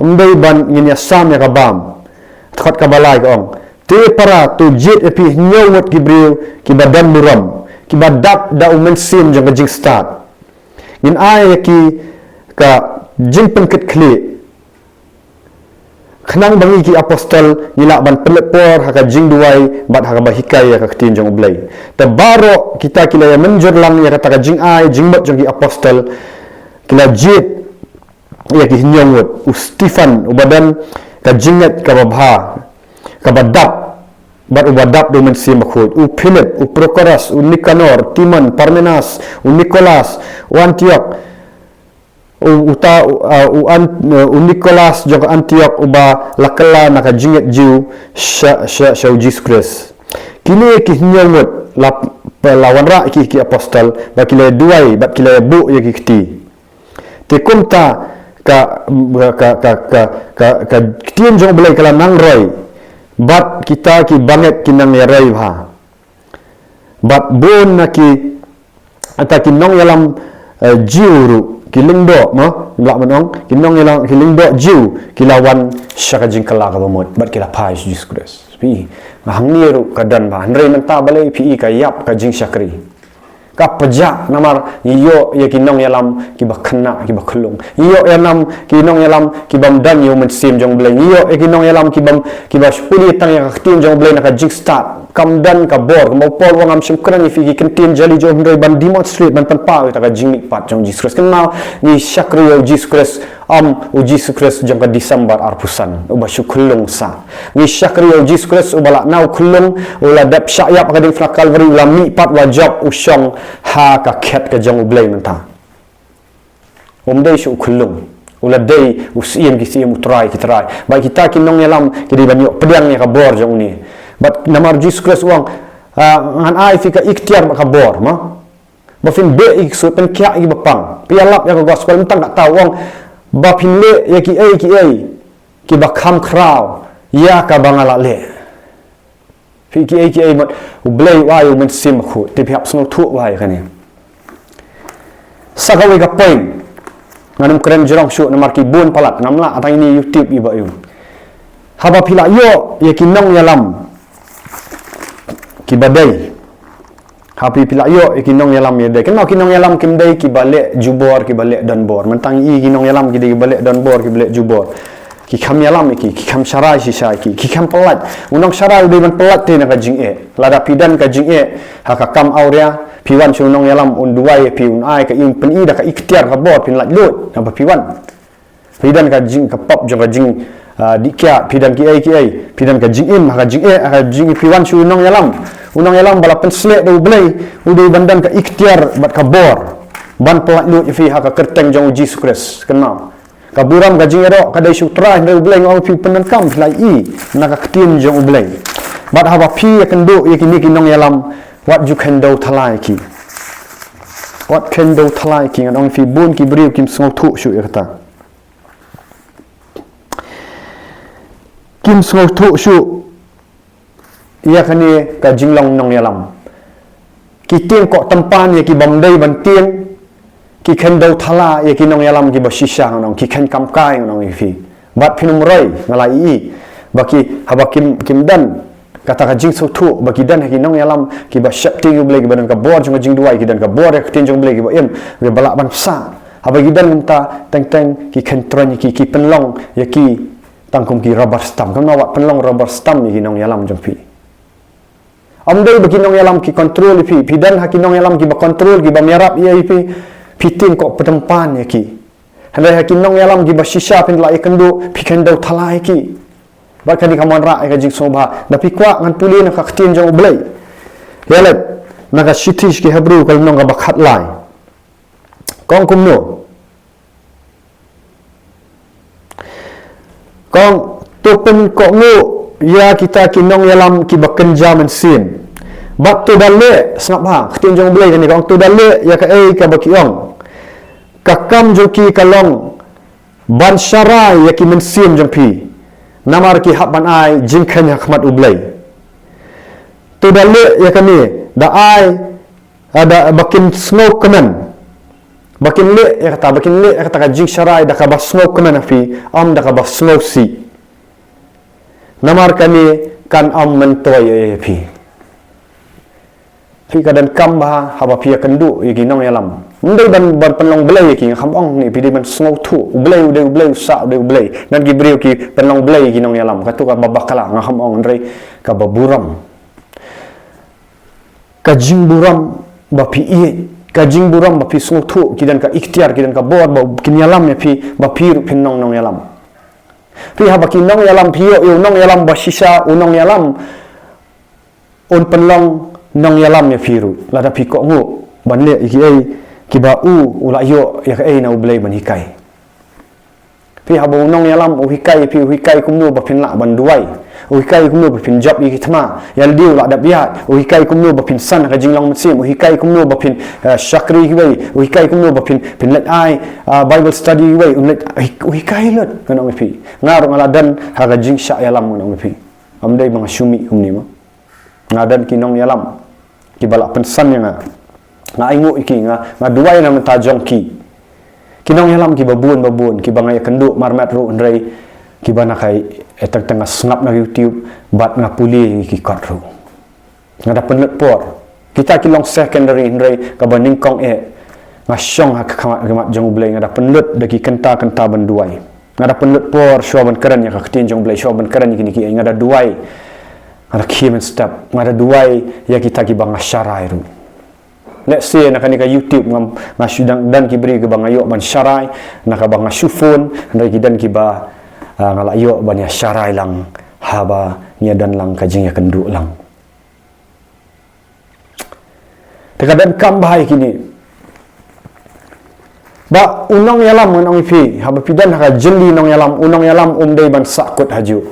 ym dei ban ngin ïasam ïa ka bam. Dkhot kaba lai ka ong, te para, to jied ïa phi hynñiew ngut ki briew kiba don burom, kiba dap da u mynsiem jong ka jingstad. Ngin ai ïa ki ka jingpynkitkhlieh. Khnang ba ngi ki apostol ngi lah ban pynlut por ha ka jingduwai bad ha kaba hikai ïa ka ktien jong u Blei. Te baroh kita ki la ïa mynjur lang ïa kata ka jingai jingmut jong ki apostol, ki la jied ïa ki hynñiew ngut. U Stephan uba don ka jingngeit kaba bha, kaba dap bad uba dap da u Mynsiem Bakhuid. U Philip, u Prokoras, u Nikanor, Timon, Parmenas, u Nikolas, u Antiok, u, uta, u, uh, u An-, uh, u Nikolas jong ka Antiok uba la kylla na ka jingngeit Jiw sha, sha, sha u Jisu Khrist. Kine ki hynñiew ngut la, la wanrah ïa ki, ki apostol, ba ki la duwai bad ki la buh ïa ki kti. Te kumta ka, ka, ka, ka, ka, ka ktien jong u Blei ka la nang roi. Bad kita ki bangeit ki nang ïaroi bha. Bad bun na ki ata ki nongïalam, eh, Jiw ruh, ki lyngdoh, mo, lah ban ong, ki nongïalam, ki lyngdoh Jiw, ki la wan sha ka jingkylla kaba mut, bad ki la phai sha u Jisu Khrist. Phi, hangne ruh ka don bha, hynrei mynta balei phi i ka ïap ka jingshakri. Ka pjah namar ngi ïoh ïa ki nongïalam kiba khynnah kiba khyllung. Ngi ïoh ïa nam ki nongïalam kibym don ïa u Mynsiem jong U Blei. Ngi ïoh ïa ki nongïalam kibym, kiba shu pule tang ïa ka ktien jong U Blei na ka jingstad. Kam don ka bor, kumba u Paul u ong, ngam shym kren ïa phi ki ktien jali jong, hynrei ban demonstrate, ban pynpaw ïa ka jingmihpat jong u Jisu Khrist. Kynmaw, ngi shakri ïa u Jisu Khrist, ym u Jisu Khrist jong ka December arphew san, uba shu khyllung sah. Ngi shakri ïa u Jisu Khrist uba la nang khyllung, u la dep shah ïap ha ka diengphna Kalbari, u la mihpat, u la jop, u shong ha ka khet ka jong U Blei mynta. Um dei shuh u khyllung, u la dei u Syiem ki syiem, u Trai ki trai. Bad kita ki nongïalam ki dei ban ïoh pdiang ïa ka bor jong une. Bad namar u Jisu Khrist u ong, ah, ngan ai ïa phi ka iktiar bad ka bor, mo. Ba phin beh ïa ki ksuid, pynkhiah ïa kiba pang. Phi ïalap ïa ka gospel, mynta nga thaw, u ong ba phin leh ïa kiei kiei kiba kham khraw ïa kaba nga la leh. Phi, kiei kiei mut U Blei u ai u Mynsiem Bakhuid, te phi hap sngewthuh bha ïa kane. Sa kawei ka point, ngan ym kren jrong shuh namar ki bun palat, ngam lah tang ïa ine YouTube iba ïoh. Haba phi la ïoh ïa ki nongïalam kiba dei, haba phi la ïoh ïa ki nongïalam ïa dei, kynmaw, ki nongïalam kim dei kiba leh jubor, kiba leh donbor. Mynta ngi i ki nongïalam ki dei kiba leh donbor, kiba leh jubor. Ki kham ïalam ïa ki, ki kham sharai shisha ïa ki, ki kham pyllait. U nongsharai u dei ban pyllait te na ka jingeh. Lada phi don ka jingeh ha ka kam awria, phi wan sha u nongïalam, un duwai ïa phi, un ai ka, un pyni da ka iktiar ka bor, phin laitluid. Naba phi wan, phi don ka jing, ka pop jong ka jing, ah, dih kiad, phi don kiei kiei, phi don ka jingim ha ka jingeh, ha ka jing, phi wan sha u nongïalam. U nongïalam ba la pynsleh da U Blei u dei ban don ka iktiar bad ka bor ban pyllait lut ïa phi ha ka kyrteng jong u Jisu Khrist. Kynmaw, ka burom ka jingïaroh ka dei sha U Trai, hynrei U Blei, nga ong ïa phi, u pyndonkam, phi la i na ka ktien jong U Blei. Bad haba phi ïakynduh ïa kine ki nongïalam, wat ju kheiñdew thala ïa ki. Wat kheiñdew thala ïa ki, ngan ong ïa phi, bun ki briew kim sngewthuh shuh ïa kata. Kim sngewthuh shuh ïa kane ka jinglong nongïalam. Ki tieng koh tympan ïa kibym dei ban tieng, ki kheiñdew thala ïa ki nongïalam kiba shisha, ngan ong, ki kheiñ kam kai, ngan ong ïa phi. Bad phin ym roi, nga la i ba ki, haba kim, kim don kata ka jingsngewthuh ba ki don ha ki nongïalam kiba sheptieng ïa U Blei, kiba don ka bor jong ka jingduwai, ki don ka bor ïa ka ktien jong U Blei, kiba im, kiba lah ban sah. Haba ki don kumta, teng teng ki kheiñ troiñ ïa ki, ki pynlong ïa ki tang kum ki rubber stamp. Kynmaw, wat pynlong rubber stamp ïa ki nongïalam jong phi. Ym dei ba ki nongïalam ki control ïa phi, phi don ha ki nongïalam kiba control, kiba ïarap ïa phi, phi tieng koh tympan ïa ki. Hynrei ha ki nongïalam kiba shisha phin lah ïakynduh, phi kheiñdew thala ïa ki. Bad kane kam wanrah ïa ka jingsngewbha. Da phi kwah, ngan pule na ka ktien jong U Blei. Ïa leit na ka shithi sha ki Hebru, ka lynnong kaba khatlai. Ka ong kumno? Ka ong, to pynkohnguh ïa kita ki nongïalam kiba kynja mynsiem. Bad to da leh, sngap bha, ka ktien jong U Blei kane, ka ong, to da leh ïa kaei kaba ki ong. Ka kam jong ki ka long ban sharai ïa ki mynsiem jong phi, namar ki hap ban ai jingkheiñ ha khmat U Blei. To da leh ïa kane, da ai, ah, da, ba kin sngewkmen. Ba kin leh ïa kata, ba kin leh ïa kata ka jingsharai da kaba sngewkmen ha phi, ym da kaba sngewsih. Namar kane kan ym myntoi ïa phi. Phi, ka donkam bha haba phi ïakynduh ïa ki nongïalam. Ym dei ban, ban pynlong blei ïa ki, nga kham ong, ne phi dei ban sngewthuh. U Blei u dei U Blei, u sah u dei U Blei. Don ki briew ki pynlong blei ïa ki nongïalam. Kato kaba bakla, nga kham ong, hynrei kaba burom. Ka jingburom ba phi ïeit, ka jingburom ba phi sngewthuh, ki don ka iktiar, ki don ka bor ba kin ïalam ïa phi, ba phi ruh phin long nongïalam. Phi, haba ki nongïalam, phi ïoh ïa u nongïalam ba shisha, u nongïalam un pynlong nongïalam ïa phi ruh. Lada phi kohnguh ban leh ïa kiei kiba u, u la ïoh ïa kaei na U Blei ban hikai. Phi, haba u nongïalam u hikai ïa phi, u hikai kumno ba phin lah ban duwai. U hikai kumno ba phin jop ïa ki thma. Ïa lade u la dep ïaid. U hikai kumno ba phin san ha ka jinglong mynsiem. U hikai kumno ba phin, eh, shakri ïa kiwei. U hikai kumno ba phin, phin leit ai, ah, Bible study ïa kiwei. Un leit, u hikai lut, ngan ong ïa phi. Nga ruh nga la don ha ka jingshah ïalam, ngan ong ïa phi. Ym dei ba nga shu mih kumne mo. Nga don ki nongïalam kiba la pynsan ïa nga. Nga ainguh ïa ki, nga, nga duwai na bynta jong ki. Ki nongïalam kiba bun ba bun, kiba nga ïakynduh marmet ruh hynrei kiba na kai, eh, teng teng nga sngap na YouTube bad nga pule ïa ki kot ruh. Nga da pynlut por. Kita ki long secondary hynrei kaba nyngkong eh nga shong ha ka khmat, khmat jong U Blei, nga da pynlut da ki kynta kynta ban duwai. Nga da pynlut por shuwa ban kren ïa ka ktien jong U Blei, shuwa ban kren ïa kine ki, nga da duwai. Nga da khie mynstep, nga da duwai ïa kita kiba nga sharai ruh. Let's say na kane ka YouTube ngam, nga shu dang don ki briew kiba nga ïoh ban sharai, na kaba nga shu phone, hynrei ki don kiba, ah, nga la ïoh ban ïa sharai lang haba ngi don lang ka jingïakynduh lang. Te ka donkam bha ïa kine. Ba u nongïalam ngan ong ïa phi, haba phi don ha ka jylli nongïalam, u nongïalam um dei ban sahkut hajuh.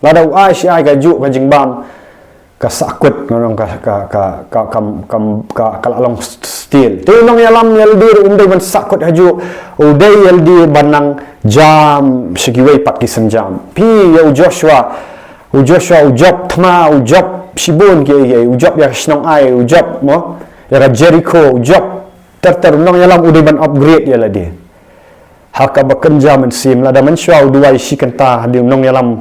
Lada u ai shi ai kajuh ka jingbam, ka sahkut, ngan ong ka, ka, ka, ka, kam, kam, ka, ka la long still. Te u nongïalam ïalade ruh um dei ban sahkut hajuh, u dei ïalade ban nang jam sha kiwei pat ki synjam. Phi ïa u Joshua, u Joshua, u jop thma, u jop shibun ki, ki, u jop ïa ka shnong Ai, u jop mo, ïa ka Jericho, u jop ter ter, u nongïalam u dei ban upgrade ïalade. Ha kaba kynja mynsiem, lada mynshuwa u duwai shi kynta, hadien u nongïalam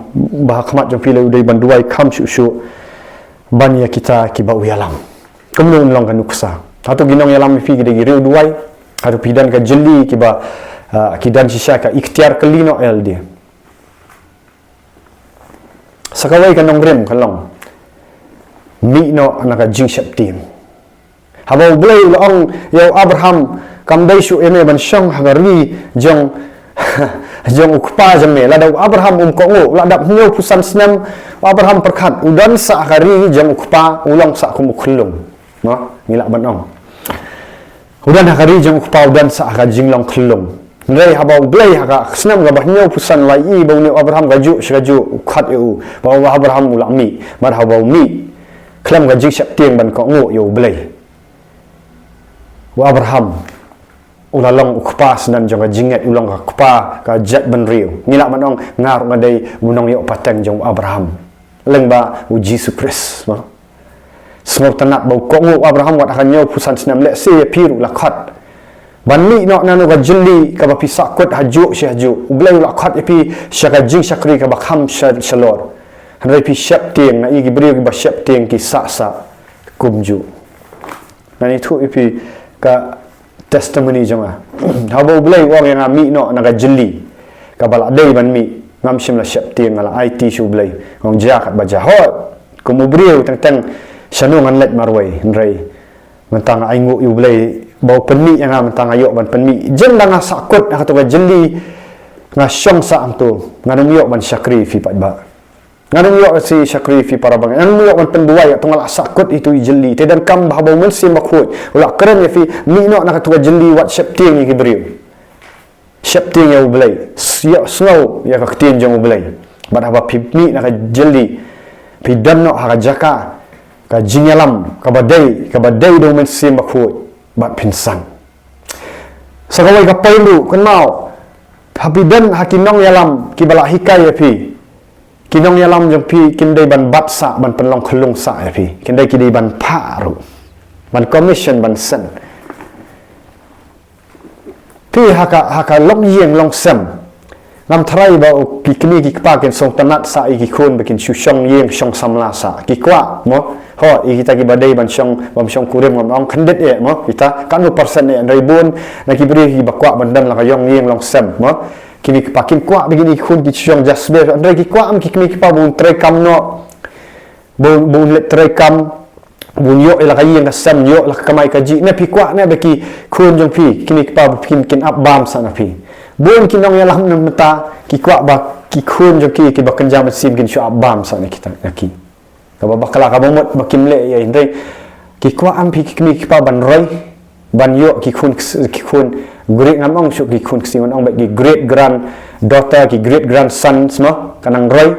ba ha khmat jong phi lei u dei ban duwai kham shuh shuh ban ïa kita kiba u ïalam. Kumno un long ka nuksa. Hato ki nongïalam ïa phi ki dei ki riew duwai, hato phi don ka jylli kiba, ah, ki don shisha ka iktiar kylli noh ïalade. Sa kawei ka nongrim ka long, mih noh na ka jingsheptieng. Haba U Blei u la ong ïa u Abraham, kam dei shuh ïa me ban shong ha ka ri jong, jong u kpa jong me. Lada u Abraham um kohnguh, u la dap hynñiewphew san snem, u Abraham pyrkhat, u don sa ha ka ri jong u kpa, u long sa kum u khyllung. No, ngi lah ban ong. U don ha ka ri jong u kpa, u don sa ha ka jinglong khyllung. Hynrei haba U Blei ha ka snem kaba hynñiewphew san u la ïohi ba une u Abraham kajuh shi kajuh u khot ïa u, ba u Abraham u la mih, bad haba u mih khlem ka jingsheptieng ban kohnguh ïa U Blei, u Abraham u la long u kpa sdang jong ka jingngeit, u long ka kpa ka jaitbynriew. Ngi lah ban ong nga ruh nga dei u nongïoh pateng jong u Abraham lyngba u Jisu Khrist, no? Sngewtynnat ba u kohnguh u Abraham wat ha ka hynñiewphew san snem, lehse ïa phi ruh la khot ban mih noh na kano ka jylli kaba phi sahkut hajuh shi hajuh. U Blei u la khot ïa phi sha ka jingshakri kaba kham sha-, shalor. Hynrei phi sheptieng, na ïa ki briew kiba sheptieng ki sah sah kumjuh. Ngan ïathuh ïa phi ka testimony jong nga. Haba U Blei u ong ïa nga mih noh na ka jylli kaba la dei ban mih, ngam shym la sheptieng, nga la aiti sha U Blei. Nga ong jia katba jia, hooid, kum u briew teng teng shano ngan leit marwei, hynrei mynta nga ainguh ïa U Blei ba u pynmih ïa nga, mynta nga ïoh ban pynmih. Jin da nga sahkut ha kato ka jylli, nga shong sah hangto, ngan ym ïoh ban shakri ïa phi pat ba. Ngan ym ïoh shi shakri ïa phi para bangeit. Ngan ym ïoh ban pynduwai, to nga la sahkut ïa itu i jylli. Te donkam ba haba u Mynsiem Bakhuid u la kren ïa phi, mih noh na kato ka jylli, wat sheptieng ïa ki briew. Sheptieng ïa U Blei. S-, ïohsngew ïa ka ktien jong U Blei. Bad haba phi mih na ka jylli, phi don noh ha ka jaka ka jingïalam kaba dei, kaba dei da u Mynsiem Bakhuid, bad phin san. Sa kawei ka point ruh, kynmaw, haba phi don ha ki nongïalam kiba la hikai ïa phi, ki nongïalam jong phi kim dei ban bat sah, ban pynlong khyllung sah ïa phi. Kim dei, ki dei ban phah ruh, ban commission, ban send. Phi ha ka, ha ka longïing longsem, ngam tharai ba u, ki kmie ki kpa kin sngewtynnat sah ïa ki khun ba kin shu shong ïing shong samla sah. Ki kwah mo, hooid, ïa kita kiba dei ban shong, bym shongkurim, ngam ong khyndiat eh mo, kita katno percent eh, hynrei bun na ki briew kiba kwah ban don la ka longïing longsem mo. Kmie ki kpa kin kwah ba kine ki khun ki shu shong jasbeh, hynrei ki kwah em ki kmie ki kpa ba un treikam noh, ba un, ba un leit treikam, ba un ïoh ïa la ka ïing ka sem, ïoh ïa la ka kamai kajih. Ne phi kwah ne ba ki khun jong phi, kmie ki kpa, ba kin, kin ap bam sah na phi? Bun ki nongïalam mynta ki kwah ba ki khun jong ki, kiba kynja mynsiem, kin shu ap bam sah na kita, na ki. Kaba bakla, kaba mut ba kim leh ïa, hynrei ki kwah em phi ki kmie ki kpa ban roi, ban ïoh ki khun ks-, ki khun, great, ngam ong shuh ki khun ksiew, ngan ong beit ki great granddaughter, ki great grandsons mo, ka nang roi.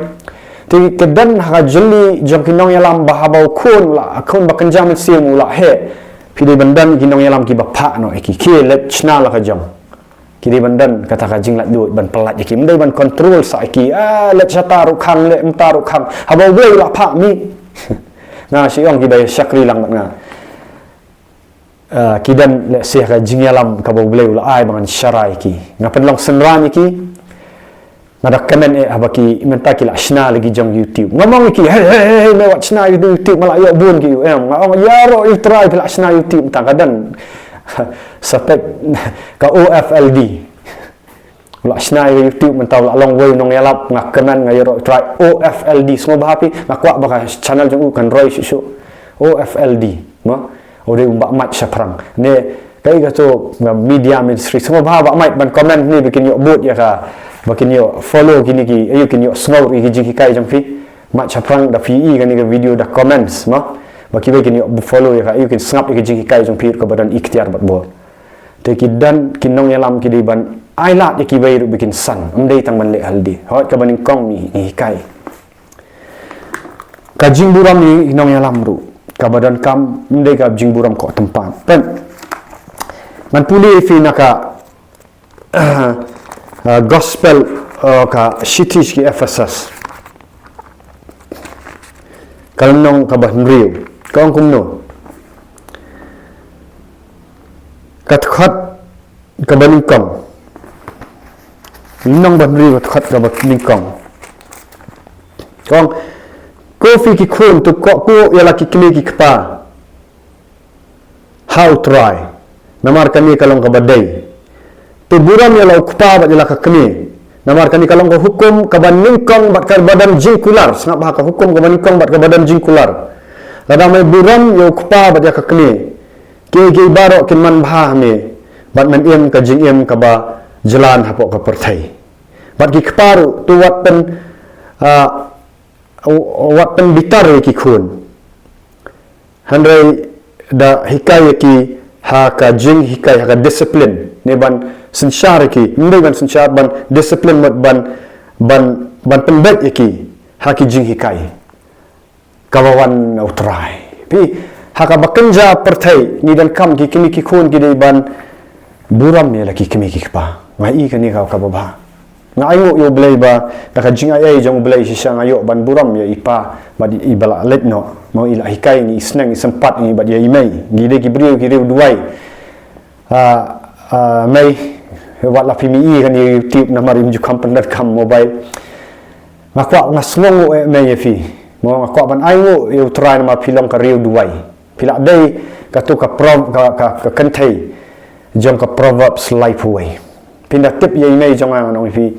Te ka don ha ka jylli jong ki nongïalam ba haba u khun u la, khun ba kynja mynsiem u la heh, phi dei ban don ki nongïalam kiba phah noh ïa ki, ki leit shna la ka jong. Ki dei ban don kata ka jinglaitluid ban pyllait ïa ki, ym dei ban control sah ïa ki. Ah, leit shata ruh khang, leit mynta ruh khang. Haba U Blei u la phah, mih. Nga shu ong kiba shakri lang bad nga, Ah, ki don lehse ka jingïalam kaba U Blei u la ai ba ngan sharai ki. Nga pynlong synran ïa ki. Nga da comment eh haba ki mynta ki la shna lagi jong YouTube. Nga ong ïa ki, "Hei, hei, hei, hei, me wat shna ïa YouTube, ma la ïoh bun ki." Em, nga ong, "Ïaroh ïa U Trai phi la shna YouTube." Tang ka don sa peit ka O F L D. U la shna ïa YouTube mynta u la long uwei u nongïalap, nga comment, nga ïaroh ïa U Trai, O F L D, sngewbha phi, nga kwah ba ka channel jong u kan roi shuh shuh. O F L D, ma? U dei u ba mait shaphrang. Ne, kaei kato, nga media ministry, sngewbha ba mait ban comment ne ba kin ïoh bud ïa ka, ba kin ïoh follow kine ki, aïu kin ïoh sngew ïa ki jinghikai jong phi. Mait shaphrang da phi i kane ka video da comments, ma? Ba kiwei kin ïoh follow ïa ka, aïu kin sngap ïa ki jinghikai jong phi ruh kaba don iktiar bad bor. Te ki don ki nongïalam ki dei ban ailad ïa kiwei ruh ba kin san, ym dei tang ban leh halde. Hooid kaba nyngkong ngi, ngi hikai. Ka jingburom ïa ki nongïalam ruh kaba donkam, ym dei ka jingburom koh tympan. Pyn. Ngan pule ïa phi na ka, ah, gospel, ah, ka shithi sha ki Ephesus. Ka lynnong kaba hynriew. Ka ong kumno? Ka dkhot kaba nyngkong. Lynnong ba hynriew ka dkhot kaba nyngkong. Ka ong, ko phi ki khun to kohnguh ïa la ki kmie ki kpa ha U Trai. Namar kane ka long kaba dei. To burom ïa la u kpa bad ïa la ka kmie. Namar kane ka long ka hukum kaba nyngkong bad kaba don jingkular. Sngap bha, ka hukum kaba nyngkong bad kaba don jingkular. Lada me burom ïa u kpa bad ïa ka kmie, kiei kiei baroh kin manbha ha me, bad men im ka jingim kaba jlan hapoh ka pyrthei. Bad ki kpa ruh to wat pyn, ah, wat pynbitar ïa ki khun. Hynrei da hikai ïa ki ha ka jinghikai, ha ka discipline. Ne ban synshar ïa ki, ym dei ban synshar, ban discipline, mut ban, ban, ban pynbeit ïa ki ha ki jinghikai kaba wan na U Trai. Phi, ha kaba kynja pyrthei, ngi donkam ki kmie ki khun ki dei ban burom ïa la ki kmie ki kpa. Nga i kane ka kaba bha. Nga ainguh ïa U Blei ba da ka jingaiei jong U Blei shisha nga ïoh ban burom ïa i pa bad i ba la leit noh. Mo, i la hikai ngi, i sneng, i sympat ngi bad ïa i mei. Ngi dei ki briew ki riew duwai. Ah, ah, mei, wat la phi mih ïa kane YouTube namar im ju kham pyndonkam mobile. Nga kwah, nga sngewnguh eh mei ïa phi. Mo, nga kwah ban ainguh ïa U Trai namar phi long ka riew duwai. Phi la dei kato ka pro-, ka, ka, ka kynthei jong ka Proverbs laiphew wei. Phin da tip ïa i mei jong nga, nga ong ïa phi,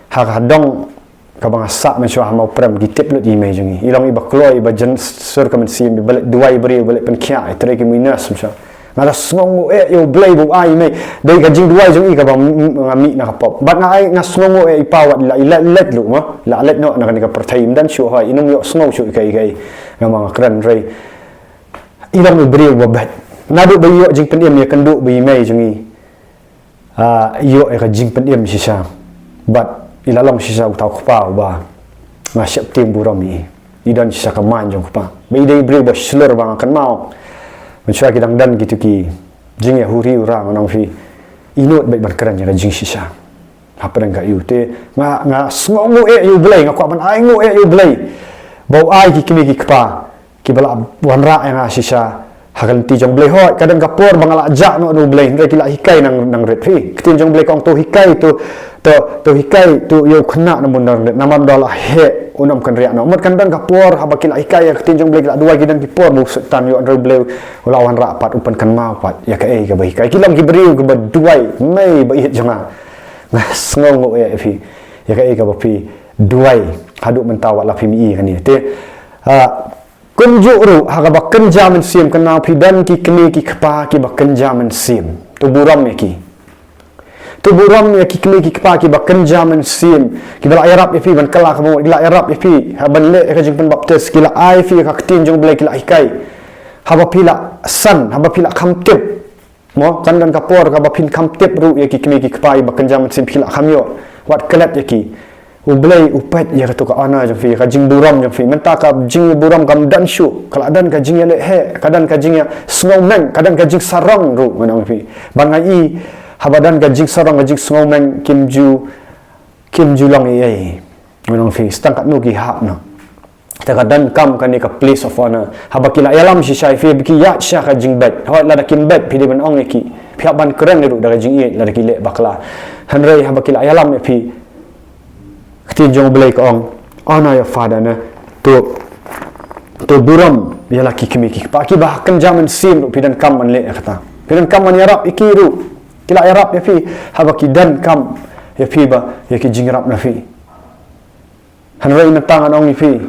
ha ka dong kaba nga sah mynshuwa ha Mawprem, ki tip lut ïa i mei jong ngi. I long iba kloi, iba jin sur ka mynsiem, iba leit duwai briew, iba leit pynkhiah, i trei ki mui nurse mynshuwa. Nga da sngewnguh eh ïa U Blei ba u ai i mei. Dei ka jingduwai jong i kaba m-, m-, nga mih na ka pop. Bad nga ai, nga sngewnguh eh i pa wat la, i la leit lut mo. La leit noh na kane ka pyrthei, ym don shuh, hooid, i nang ïoh sngew shuh ïa kaei kaei. Nga ma nga kren, hynrei i long i briew ba beit. Naduh ba i ïoh jingpynim ïakynduh bad i mei jong i, ah, ïoh ïa ka jingpynim shisha. Bad i la long shisha uta u kpa uba nga sheptieng burom ïa i. I don shisha ka main jong u kpa. Ba i dei i briew ba shlur ba nga kynmaw. Mynshuwa ki dang don kito ki jingïahuri hura, nga ong ïa phi, i nud beit ban kren ïa ka jingshisha hapdeng ka aïu. Te nga, nga sngewnguh eh ïa U Blei, nga kwah ban ainguh eh ïa U Blei ba u ai ki kmie ki kpa kiba la wanrah ïa nga shisha ha ka lynti jong U Blei. Hooid, ka don ka por ba nga la jah noh na U Blei, hynrei ki la hikai nang, nang rit. Phi, ka ktien jong U Blei ka ong to hikai, to, to, to hikai to ïa u khynnah na bun nang rit. Namar ynda la heh un ym kynriah noh. Mut kan don ka por haba ki la hikai ïa ka ktien jong U Blei, ki la duwai, ki don ki por ba u Soitan ïoh, hynrei U Blei u la wanrah pat, u pynkynmaw pat ïa kaei kaba hikai. Ki long ki briew kiba duwai, mei ba ïeit jong nga. Nga sngewnguh eh ïa phi ïa kaei kaba phi duwai haduh mynta wat la phi mih ïa kane. Te, ah, kumjuh ruh ha kaba kynja mynsiem, kynmaw phi, don ki kmie ki kpa kiba kynja mynsiem. To burom ïa ki. To burom ïa ki kmie ki kpa kiba kynja mynsiem, kiba la ïarap ïa phi ban kylla ka bynta, ki la ïarap ïa phi ha ban leh ïa ka jingpynbaptis, ki la ai ïa phi ïa ka ktien jong U Blei, ki la hikai. Haba phi la san, haba phi la kham tip. Mo, kan don ka por kaba phin kham tip ruh ïa ki kmie ki kpa kiba kynja mynsiem, phi la kham ïoh wat klet ïa ki. U Blei u peit ïa kato ka honor jong phi, ka jingburom jong phi. Mynta ka jingburom kam don shuh, ka la don ka jingïaleh heh, ka don ka jingïasngewmeng, ka don ka jingsarong ruh, ngan ong ïa phi. Bad nga i, haba don ka jingsarong, ka jingsngewmeng, kim ju, kim ju long ei ei, ngan ong ïa phi, sa tang katno ki hap noh. Te ka donkam kane ka place of honor. Haba ki la ïalam shisha ïa phi, ba ki ïaid sha ka jingbeit. Hooid, lada kim beit, phi dei ban ong ïa ki. Phi hap ban kren ruh da ka jingïeit lada ki leh bakla. Hynrei haba ki la ïalam ïa phi, ka ktien jong U Blei ka ong, "Honor your father," ne. To, to burom ïa la ki kmie ki kpa. Kiba ha kynja mynsiem ruh phi donkam ban leh ïa kata. Phi donkam ban ïarap ïa ki ruh. Ki la ïarap ïa phi, haba ki donkam ïa phi ba ïa ki jingïarap na phi. Hynrei mynta ngan ong ïa phi,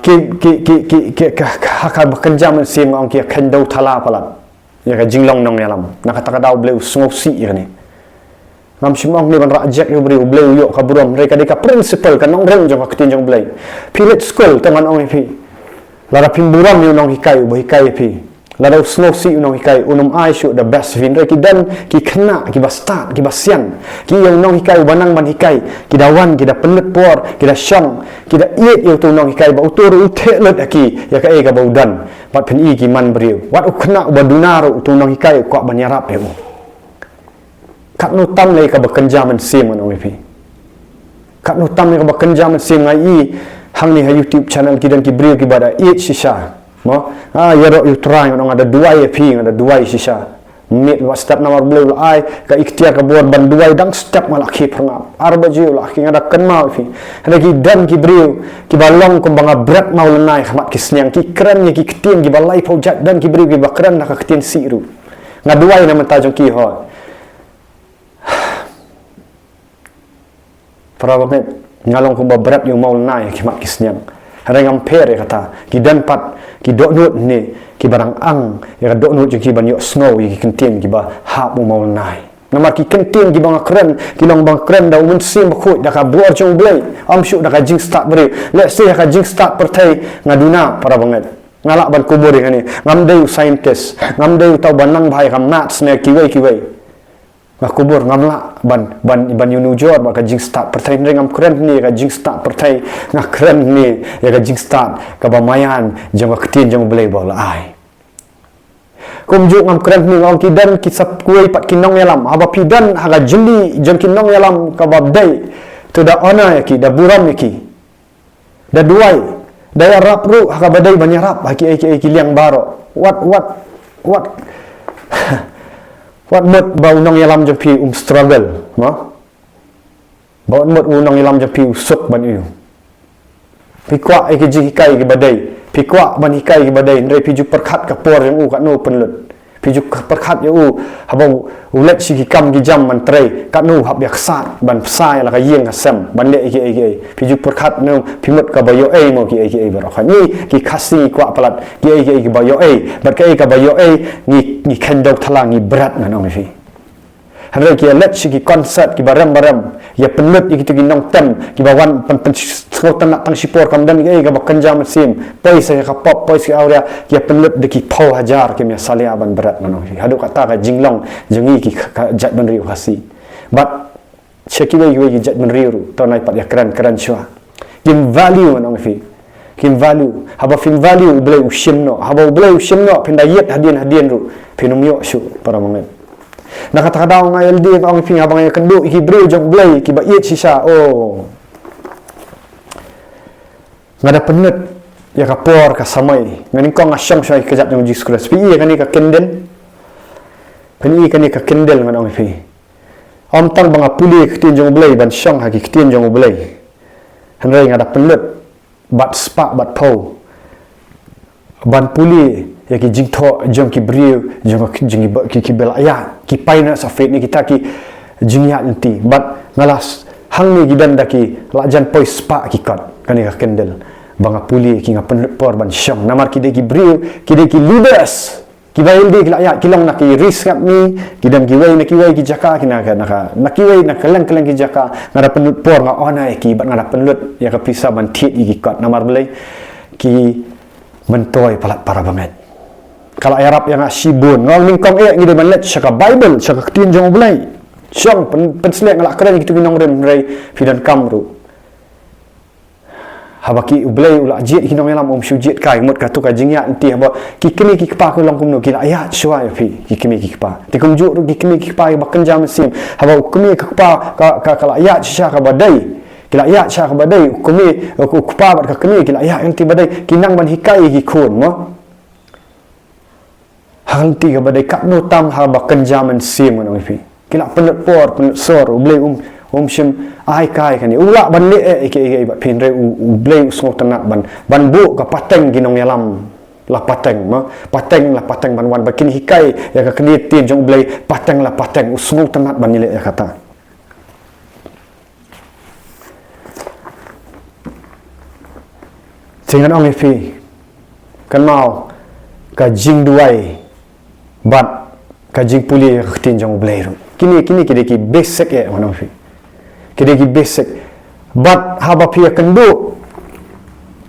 ki, ki, ki, ki, ki, ka, ka, ha kaba kynja mynsiem nga ong ki kheiñ dewthala palat ïa ka jinglong nongïalam. Na kata ka daw U Blei u sngewsih ïa kane. Ngam shym ong ne ban rah jek ïa u briew, U Blei u ïoh ka burom, hynrei ka dei ka principle, ka nongrim jong ka ktien jong U Blei. Phi leit skul, te ngan ong ïa phi, lada phim burom ïa u nonghikai uba hikai ïa phi, lada u sngewsih u nonghikai, un ym ai shuh the best ïa phi. Hynrei ki don ki khynnah kiba stad, kiba sian, ki ïa u nonghikai uba nang ban hikai, ki da wan, ki da pynlut por, ki da shong, ki da ïeit ïa uto u nonghikai, ba uto ruh u theh lut ïa ki ïa kaei kaba u don. Bad phin i ki man briew. Wat u khynnah uba duna ruh, uto u nonghikai u kwah ban ïarap ïa u. Katno tam lei kaba kynja mynsiem, ngan ong ïa phi. Katno tam lei kaba kynja mynsiem. Nga i hangne ha YouTube channel ki don ki briew kiba da ïeit shisha. Mo? Ah, ïaroh ïa U Trai, ngan ong, nga da duwai ïa phi, nga da duwai shisha. Miet wat step, namar U Blei u la ai ka iktiar ka bor ban duwai dang step, nga la khie phyrngap. Ar baje u la khie, nga da kynmaw ïa phi. Hynrei ki don ki briew kiba long kumba nga bret mawlynnai ha khmat ki sniang, ki kren ïa ki ktien kiba laiphew jait. Don ki briew kiba kren da ka ktien sih ruh. Nga duwai na bynta jong ki, hooid. Para bangeit, nga long kumba bret ïa u mawlynnai ha khmat ki sniang. Hynrei ngam pher ïa kata. Ki don pat ki dohnud ne kiba dang ang ïa ka dohnud jong ki ban ïohsngew ïa ki ktien kiba hap u mawlynnai. Namar ki ktien kiba nga kren, ki long ba nga kren da U Mynsiem Bakhuid, da ka bor jong U Blei, ym shuh da ka jingstad briew. Lehse ha ka jingstad pyrthei nga duna, para bangeit. Nga lah ban kubur ïa kane. Ngam dei u scientist, ngam dei uta uba nang bha ïa ka maths ne kiwei kiwei. Nga kubur, ngam lah ban, ban, ban ïanujor bad ka jingstad pyrthei, hynrei ngam kren hangne ïa ka jingstad pyrthei, nga kren hangne ïa ka jingstad kaba maïan jong ka ktien jong U Blei ba u la ai. Kumjuh ngam kren hangne, nga ong ki don ki sa kawei pat ki nongïalam. Haba phi don ha ka jylli jong ki nongïalam kaba dei, to da honor ïa ki, da burom ïa ki. Da duwai, da ïarap ruh ha kaba dei ban ïarap ha kiei kiei ki liang baroh. Wat, wat, wat, wat mut ba u nongïalam jong phi um struggle, mo? Ba wat mut u nongïalam jong phi u suk ban ïoh. Phi kwah ïa ki jinghikai kiba dei, phi kwah ban hikai kiba dei, hynrei phi ju pyrkhat ka por jong u katno u pynlut. Phi ju pyrkhat ïa u, haba u leit sha ki kam ki jam ban trei, katno u hap ïa ksad ban bsa ïa la ka ïing ka sem, ban leh ïa kiei kiei. Phi ju pyrkhat, ne phi mut kaba ïoh ei mo kiei kiei baroh. Ngi ki Khasi ngi kwah palat kiei kiei kiba ïoh ei, bad kaei kaba ïoh ei ngi, ngi kheiñ dewthala, ngi bret, ngan ong ïa phi. Hynrei ki ïa leit sha ki concert kiba rem ba rem, ïa pynlut ïa kito ki nongtem kiba wan pyn, pynsngewtynnat tang shipor, kam don ei ei kaba kynja mynsiem, poi sha ka pop, poi sha ka awria, ki ïa pynlut da ki phew hajar, kim ïa salia ban bret, ngan ong ïa phi. Haduh katta ka jinglong jong ngi ki, ka jaitbynriew Khasi. Bad sha kiwei kiwei ki jaitbynriew ruh, to ngin ïa pat ïa kren, kren shuwa. Kim value, ngan ong ïa phi. Kim value. Haba phim value, U Blei u shim noh. Haba U Blei u shim noh, phin da ïit hadien hadien ruh phin ym ïoh shuh, para bangeit. Na kata ka daw nga ïa lade, nga ong ïa phi, haba nga ïakynduh ïa ki briew jong U Blei kiba ïeit shisha, oh, nga da pynlut ïa ka por ka samoi. Nga nyngkong nga shong shuwa ïa ka kjat jong U Jisu Khrist. Phi i ïa kane ka candle? Phi i ïa kane ka candle, ngan ong ïa phi? Ym tang ba nga pule ïa ka ktien jong U Blei, ban shong ha ki ktien jong U Blei, hynrei nga da pynlut bad spah bad phew ban pule ïa ki jingthoh jong ki briew, jong ki, jong ki ba, ki, kiba la ïaid, ki pioneers of faith, ne kita ki jingïaid lynti. Bad nga la s-, hangne ki don da ki la jan poi spah ki kot, kane ka candle. Ba nga pule ïa ki, nga pynlut por ban shong. Namar ki dei ki briew, ki dei ki leaders kiba ïalade ki la ïaid, ki long na ki ri sngap mi, ki don kiwei na kiwei ki jaka, ki na ka, na ka, na kiwei na kylleng kylleng ki jaka. Nga da pynlut por, nga honor ïa ki, bad nga da pynlut ïa ka pisa ban thied ïa ki kot. Namar balei? Ki myntoi palat, para bangeit. Ka la ïarap ïa nga shibun. Nga ong nyngkong eh ngi dei ban leit sha ka Baibl, sha ka ktien jong U Blei. Shong pyn, pynsleh, nga la kren ïa kito ki nongrim, hynrei phi donkam ruh. Haba ki, U Blei u la jied ïa ki nongïalam, um shu jied kai, mut kato ka jingïaid lynti, haba ki kmie ki kpa ki long kumno, ki la ïaid shuwa ïa phi, ki kmie ki kpa. Te kumjuh ruh ki kmie ki kpa kiba kynja mynsiem, haba u kmie ka kpa ka, ka, ka la ïaid shisha kaba dei, Ki la ïaid sha kaba dei, u kmie, u kpa bad ka kmie, ki la ïaid lynti ba dei, ki nang ban hikai ïa ki khun, mo. Ha lynti kaba dei katno tam haba kynja mynsiem ngan ong ïa phi. Ki la pynlut por, pynlut sor, U Blei um, um shym ai kai kane. U lah ban leh eh, eh, eh, eh, bad phin re, U, U Blei u sngewtynnat ban, ban buh ka pateng ki nongïalam. La pateng, mo. Pateng, la pateng ban wan. Ba kin hikai ïa ka ktien jong U Blei, pateng, la pateng. U sngewtynnat ban ïaleh ïa kata. Te ngan ong ïa phi, kynmaw ka jingduwai bad ka jingpule ïa ka ktien jong U Blei ruh. Kine, kine ki dei ki basic eh, ngan ong ïa phi. Ki dei ki basic. Bad haba phi ïakynduh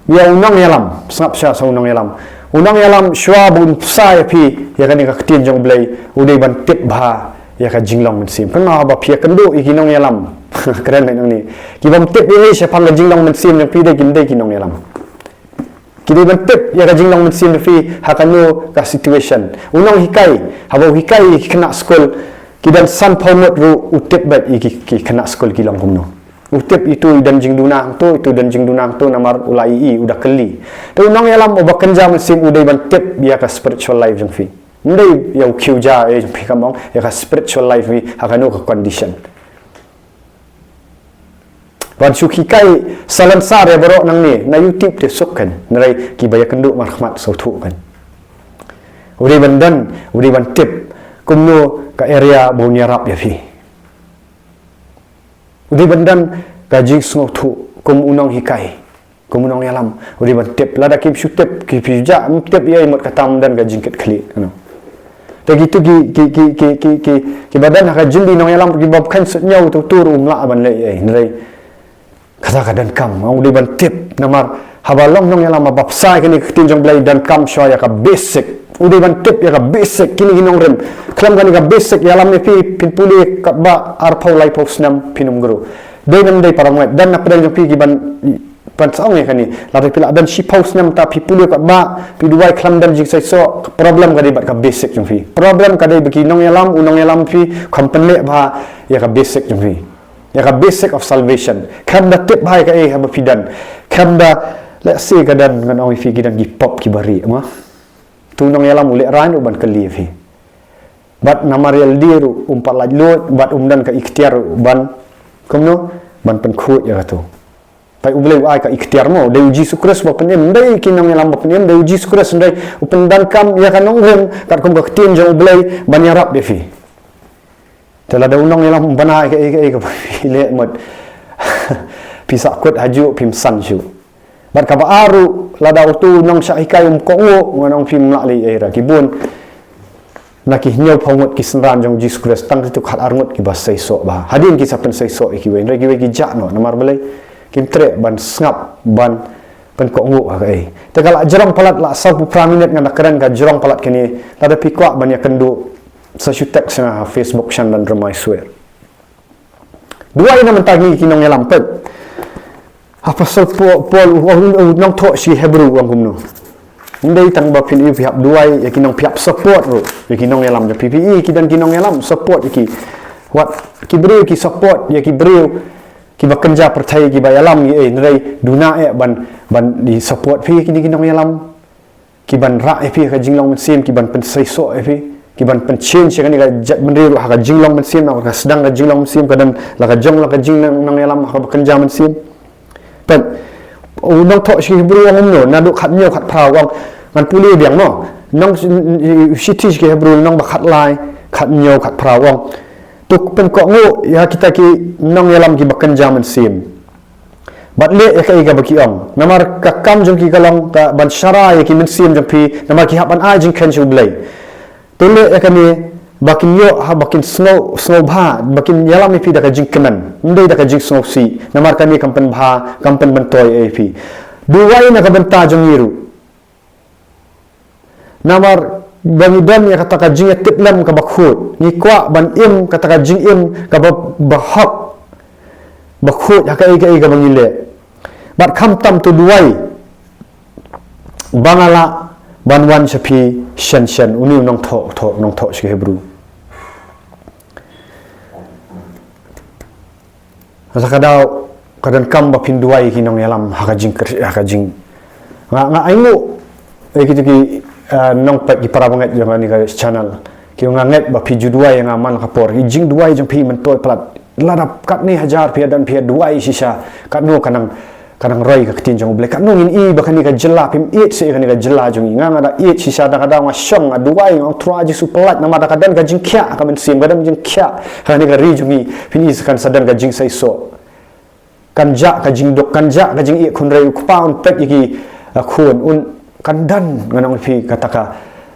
ïa u nongïalam, sngap sha, sha u nongïalam. U nongïalam shuwa ba un pynshai ïa phi ïa kane ka ktien jong U Blei, u dei ban tip bha ïa ka jinglong mynsiem. Kynmaw haba phi ïakynduh ïa ki nongïalam. Kren nangne. Ki bym tip ei ei shaphang ka jinglong mynsiem jong phi, dei kim dei ki nongïalam. Ki dei ban tip ïa ka jinglong mynsiem jong phi ha kano ka situation. U nonghikai, haba u hikai ïa ki khynnah skul, ki don sanphew ngut ruh u tip beit ïa ki, ki khynnah skul ki long kumno. U tip itu i don jingduna hangto, itu i don jingduna hangto namar u la ïohi, u da kylli. Te u nongïalam uba kynja mynsiem u dei ban tip ïa ka spiritual life jong phi. Ym dei ïa u khiew ja, eh, jong phi, kam ong, ïa ka spiritual life phi ha kano ka condition. Ban shu hikai salonsar ïa baroh nangne, na YouTube te suk kan, hynrei kiba ïakynduh markhmat sngewthuh kan. U dei ban don, u dei ban tip kumno ka area ba un ïarap ïa phi. U dei ban don ka jingsngewthuh kum u nonghikai, kum u nongïalam. U dei ban tip, lada kim shu tip, ki phi jah, ym tip ei ei, mut kata ym don ka jingkitkhlieh, you know. Te kitu ki, ki, ki, kiba don ha ka jingdei nongïalam, kiba kheiñ suidñiew tu tur um lah ban leh ei ei, hynrei kata ka donkam, u dei ban tip, namar haba long nongïalam, haba pynshai kane ka ktien jong U Blei, donkam shuwa ïa ka basic. U dei ban tip ïa ka basic, kine ki nongrim. Khlem kane ka basic ïalam ïa phi, phin pule katba arphew laiphew snem phin ym grow. Dei ne ym dei para bangeit, don na pdeng jong phi kiban, ban sa ong ïa kane. Lada phi lah don shiphew snem ta phi pule katba, phi duwai khlem don jingseisoh, problem ka dei bad ka basic jong phi. Problem ka dei ba ki nongïalam, u nongïalam phi, kham pynleh bha ïa ka basic jong phi. Ïa ka basic of salvation. Khlem da tip bha ïa kaei haba phi don. Khlem da, let's say, ka don, ngan ong ïa phi, ki don ki pop kiba rieh, mo. Tu nongïalam u lehraiñ ruh ban kylli ïa phi. Bad namar ïa lade ruh um pat laitluid, bad um don ka iktiar ruh ban, kumno, ban pynkhuid ïa katu. Peit, U Blei u ai ka iktiar, mo, dei U Jisu Khrist ba pynim, ym dei ki nongïalam ba pynim, dei U Jisu Khrist, hynrei u pyndonkam ïa ka nongrim katkum ka ktien jong U Blei ban ïarap ïa phi. Te lada u nongïalam um bna ïa kaei kaei kaba phi leh, mut phi sahkut hajuh, phim san shuh. Bad kaba ar ruh, lada utu u nongshah hikai um kohnguh, ngan ong, phim lah leh ei ei ruh. Ki bun na ki hynñiewphew ngut ki synran jong U Jisu Khrist, tang kito khatar ngut kiba seisoh bha. Hadien ki sa pynseisoh ïa kiwei, hynrei kiwei ki jah noh, namar balei? Kim treh ban sngap, ban pynkohnguh ha kaei. Te ka la jrong palat, la sawphew phra minit ngan da kren ka jrong palat kane, lada phi kwah ban ïakynduh, sa shu text sha nga ha Facebook, Shandan Rymbai Swer. Duwai na mynta ngi ki nongïalam, peit. Ha pasal Paul, Paul u, u, u nongthoh sha ki Hebru u ong kumno? Ym dei tang ba phin ïoh, phi hap duwai ïa ki nong, phi hap support ruh ïa ki nongïalam jong phi. Phi i ki don ki nongïalam, support ïa ki. Wat ki briew ki support ïa ki briew kiba kynja pyrthei, kiba ïalam ïa ei, hynrei duna eh ban, ban ïa support phi ïa kine ki nongïalam. Kiban rah ïa phi ha ka jinglong mynsiem, kiban pynseisoh ïa phi, kiban pynchange ïa kane ka jaitbynriew ruh ha ka jinglong mynsiem, namar ka sdang ka jinglong mynsiem ka don la ka jong la ka jingnang, nongïalam ha kaba kynja mynsiem. Peit, u nongthoh sha ki Hebru u ong kumno, naduh khathynñiew khatphra u ong, ngan pule biang mo. Nong, shithi sha ki Hebru lynnong ba khatlai, khathynñiew khatphra u ong, to pynkohnguh ïa kita ki nongïalam kiba kynja mynsiem. Bad leh ïa kaei kaba ki ong. Namar ka kam jong ki ka long ka ban sharai ïa ki mynsiem jong phi, namar ki hap ban ai jingkheiñ sha U Blei. To leh ïa kane ba kin ïoh, ha, ba kin sngew, sngewbha, ba kin ïalam ïa phi da ka jingkmen, ym dei da ka jingsngewsih. Namar kane kam pynbha, kam pynmyntoi ïa phi. Duwai na ka bynta jong ngi ruh. Namar ba ngi don ïa kata ka jingïatiplem kaba khuid, ngi kwah ban im kata ka jingim kaba, ba hok, ba khuid ha kaei kaei kaba ngi leh. Bad khamtam to duwai ba nga lah ban wan sha phi shen shen, une u nongthoh, thoh, nongthoh sha ki Hebru. Sa ka daw, Ka donkam ba phin duwai ki nongïalam ha ka jing, ha ka jing. Nga, nga ainguh, eh, kito ki, eh, nongpeit ki para bangeit jong kane ka channel. Ki nga ngeit ba phi ju duwai ïa nga man la ka por. Ki jingduwai jong phi mynta palat. Lada katne hajar phi ïa don phi ïa duwai shisha. Katno ka nang, ka nang roi ka ktien jong U Blei. Katno ngin i ba kane ka jylla phim ïeit seh kane ka jylla jong i. Nga nga da ïeit shisha da ka daw nga shong nga duwai nga ong Trai Jisu palat namar da ka don ka jingkhiah ka mynsiem ka don jingkhiah. Kane ka ri jong i phin i sa kan sa don ka jingseisoh. Kan jah ka jingduk, kan jah ka jingïeit khun rei u kpa un peit ïa ki, ah, khun un kan don ngan ong ïa phi kata ka,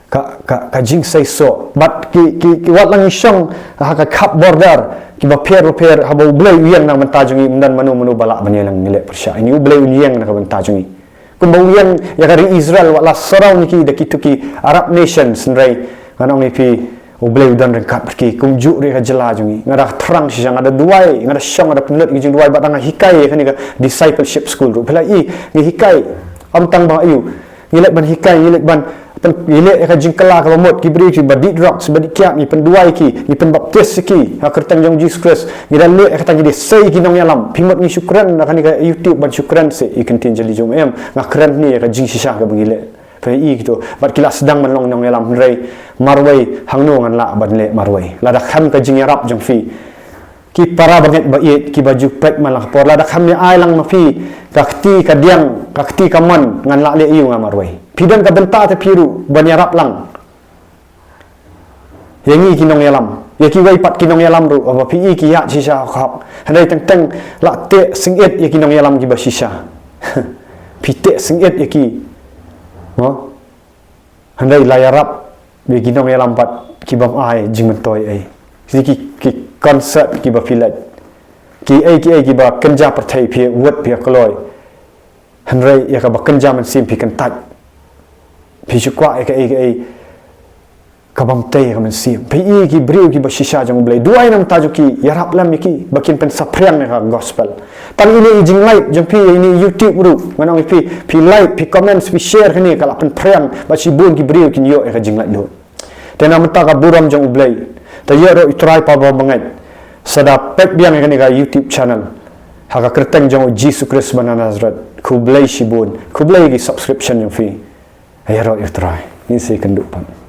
ka, ka, ka jingseisoh. Bad ki, ki, ki wat lang i shong ha ka khap border kiba pher ba pher haba U Blei u ïeng na ka bynta jong i ym don mano mano ba lah ban ïeng ngi leh pyrshah. Ini U Blei un ïeng na ka bynta jong i. Kumba u ïeng ïa ka ri Israel wat la surround ïa ki da kito ki Arab nations hynrei ngan ong ïa phi U Blei u don ryngkat bad ki kumjuh ruh ïa ka jylla jong i. Nga da thrang shisha nga da duwai nga da shong nga da pynlut ïa ki jingduwai bad nga hikai ïa kane ka discipleship school ruh. Phi la i ngi hikai ym tang ba ïu ngi leh ban hikai ngi leh ban pyn-, ngi leh ïa ka jingkylla kaba mut ki briew kiba dih drugs ba dih kiad ngi pynduwai ïa ki ngi pynbaptis ïa ki ha ka kyrteng jong Jisu Khrist. Ngi da leh ïa kata ngi da sei ïa ki nongïalam phi mut ngi shu kren na kane ka YouTube ban shu kren seh ïa ka ktien jong U Blei em nga kren ne ïa ka jingshisha kaba ngi leh. Phi i kito bad ki la sdang ban long nongïalam hynrei marwei hangno ngan lah ban leh marwei lada khlem ka jingïarap jong phi. Ki para bangeit ba ïeit kiba ju peit man la ka por lada khlem ïa ai lang ma phi ka kti ka diang ka kti ka mon ngan lah leh ïa u nga marwei. Phi don ka bynta te phi ruh ban ïarap lang ïa ngi ki nongïalam ïa kiwei pat ki nongïalam ruh ba phi i ki ïaid shisha hok hok. Hynrei teng teng lah teh sngewbha ïa ki nongïalam kiba shisha. Phi teh sngewbha ïa ki. Mo? Hynrei la ïarap ïa ki nongïalam pat kiba ai jingmyntoi ei. Ki, ki, ki concert kiba phi leit ki ei ki ei kiba kynja pyrthei phi wut phi kloi. Hynrei ïa kaba kynja mynsiem phi kyntait. Phi shu kwah ïa ka ei ka ei ka bym tei ka mynsiem. Phi i ki briew kiba shisha jong U Blei. Duwai na ka bynta jong ki, ïarap lem ïa ki ba kin pynsaphriang ïa ka gospel. Tang ine i jinglike jong phi ine i YouTube ruh. Ngan ong ïa phi, phi like, phi comment, phi share kane ka la pynphriang bad shibun ki briew kin ïoh ïa ka jinglaitluid. Te na ka bynta ka burom jong U Blei. Te ïaroh ïa U Trai para bangeit. Sa da peit biang ïa kane ka YouTube channel. Ha ka kyrteng jong U Jisu Khrist ba na Nazareth. Khublei shibun. Khublei ïa ki subscription jong phi. Ïaroh ïa U Trai. Ngin sa ïakynduh pat.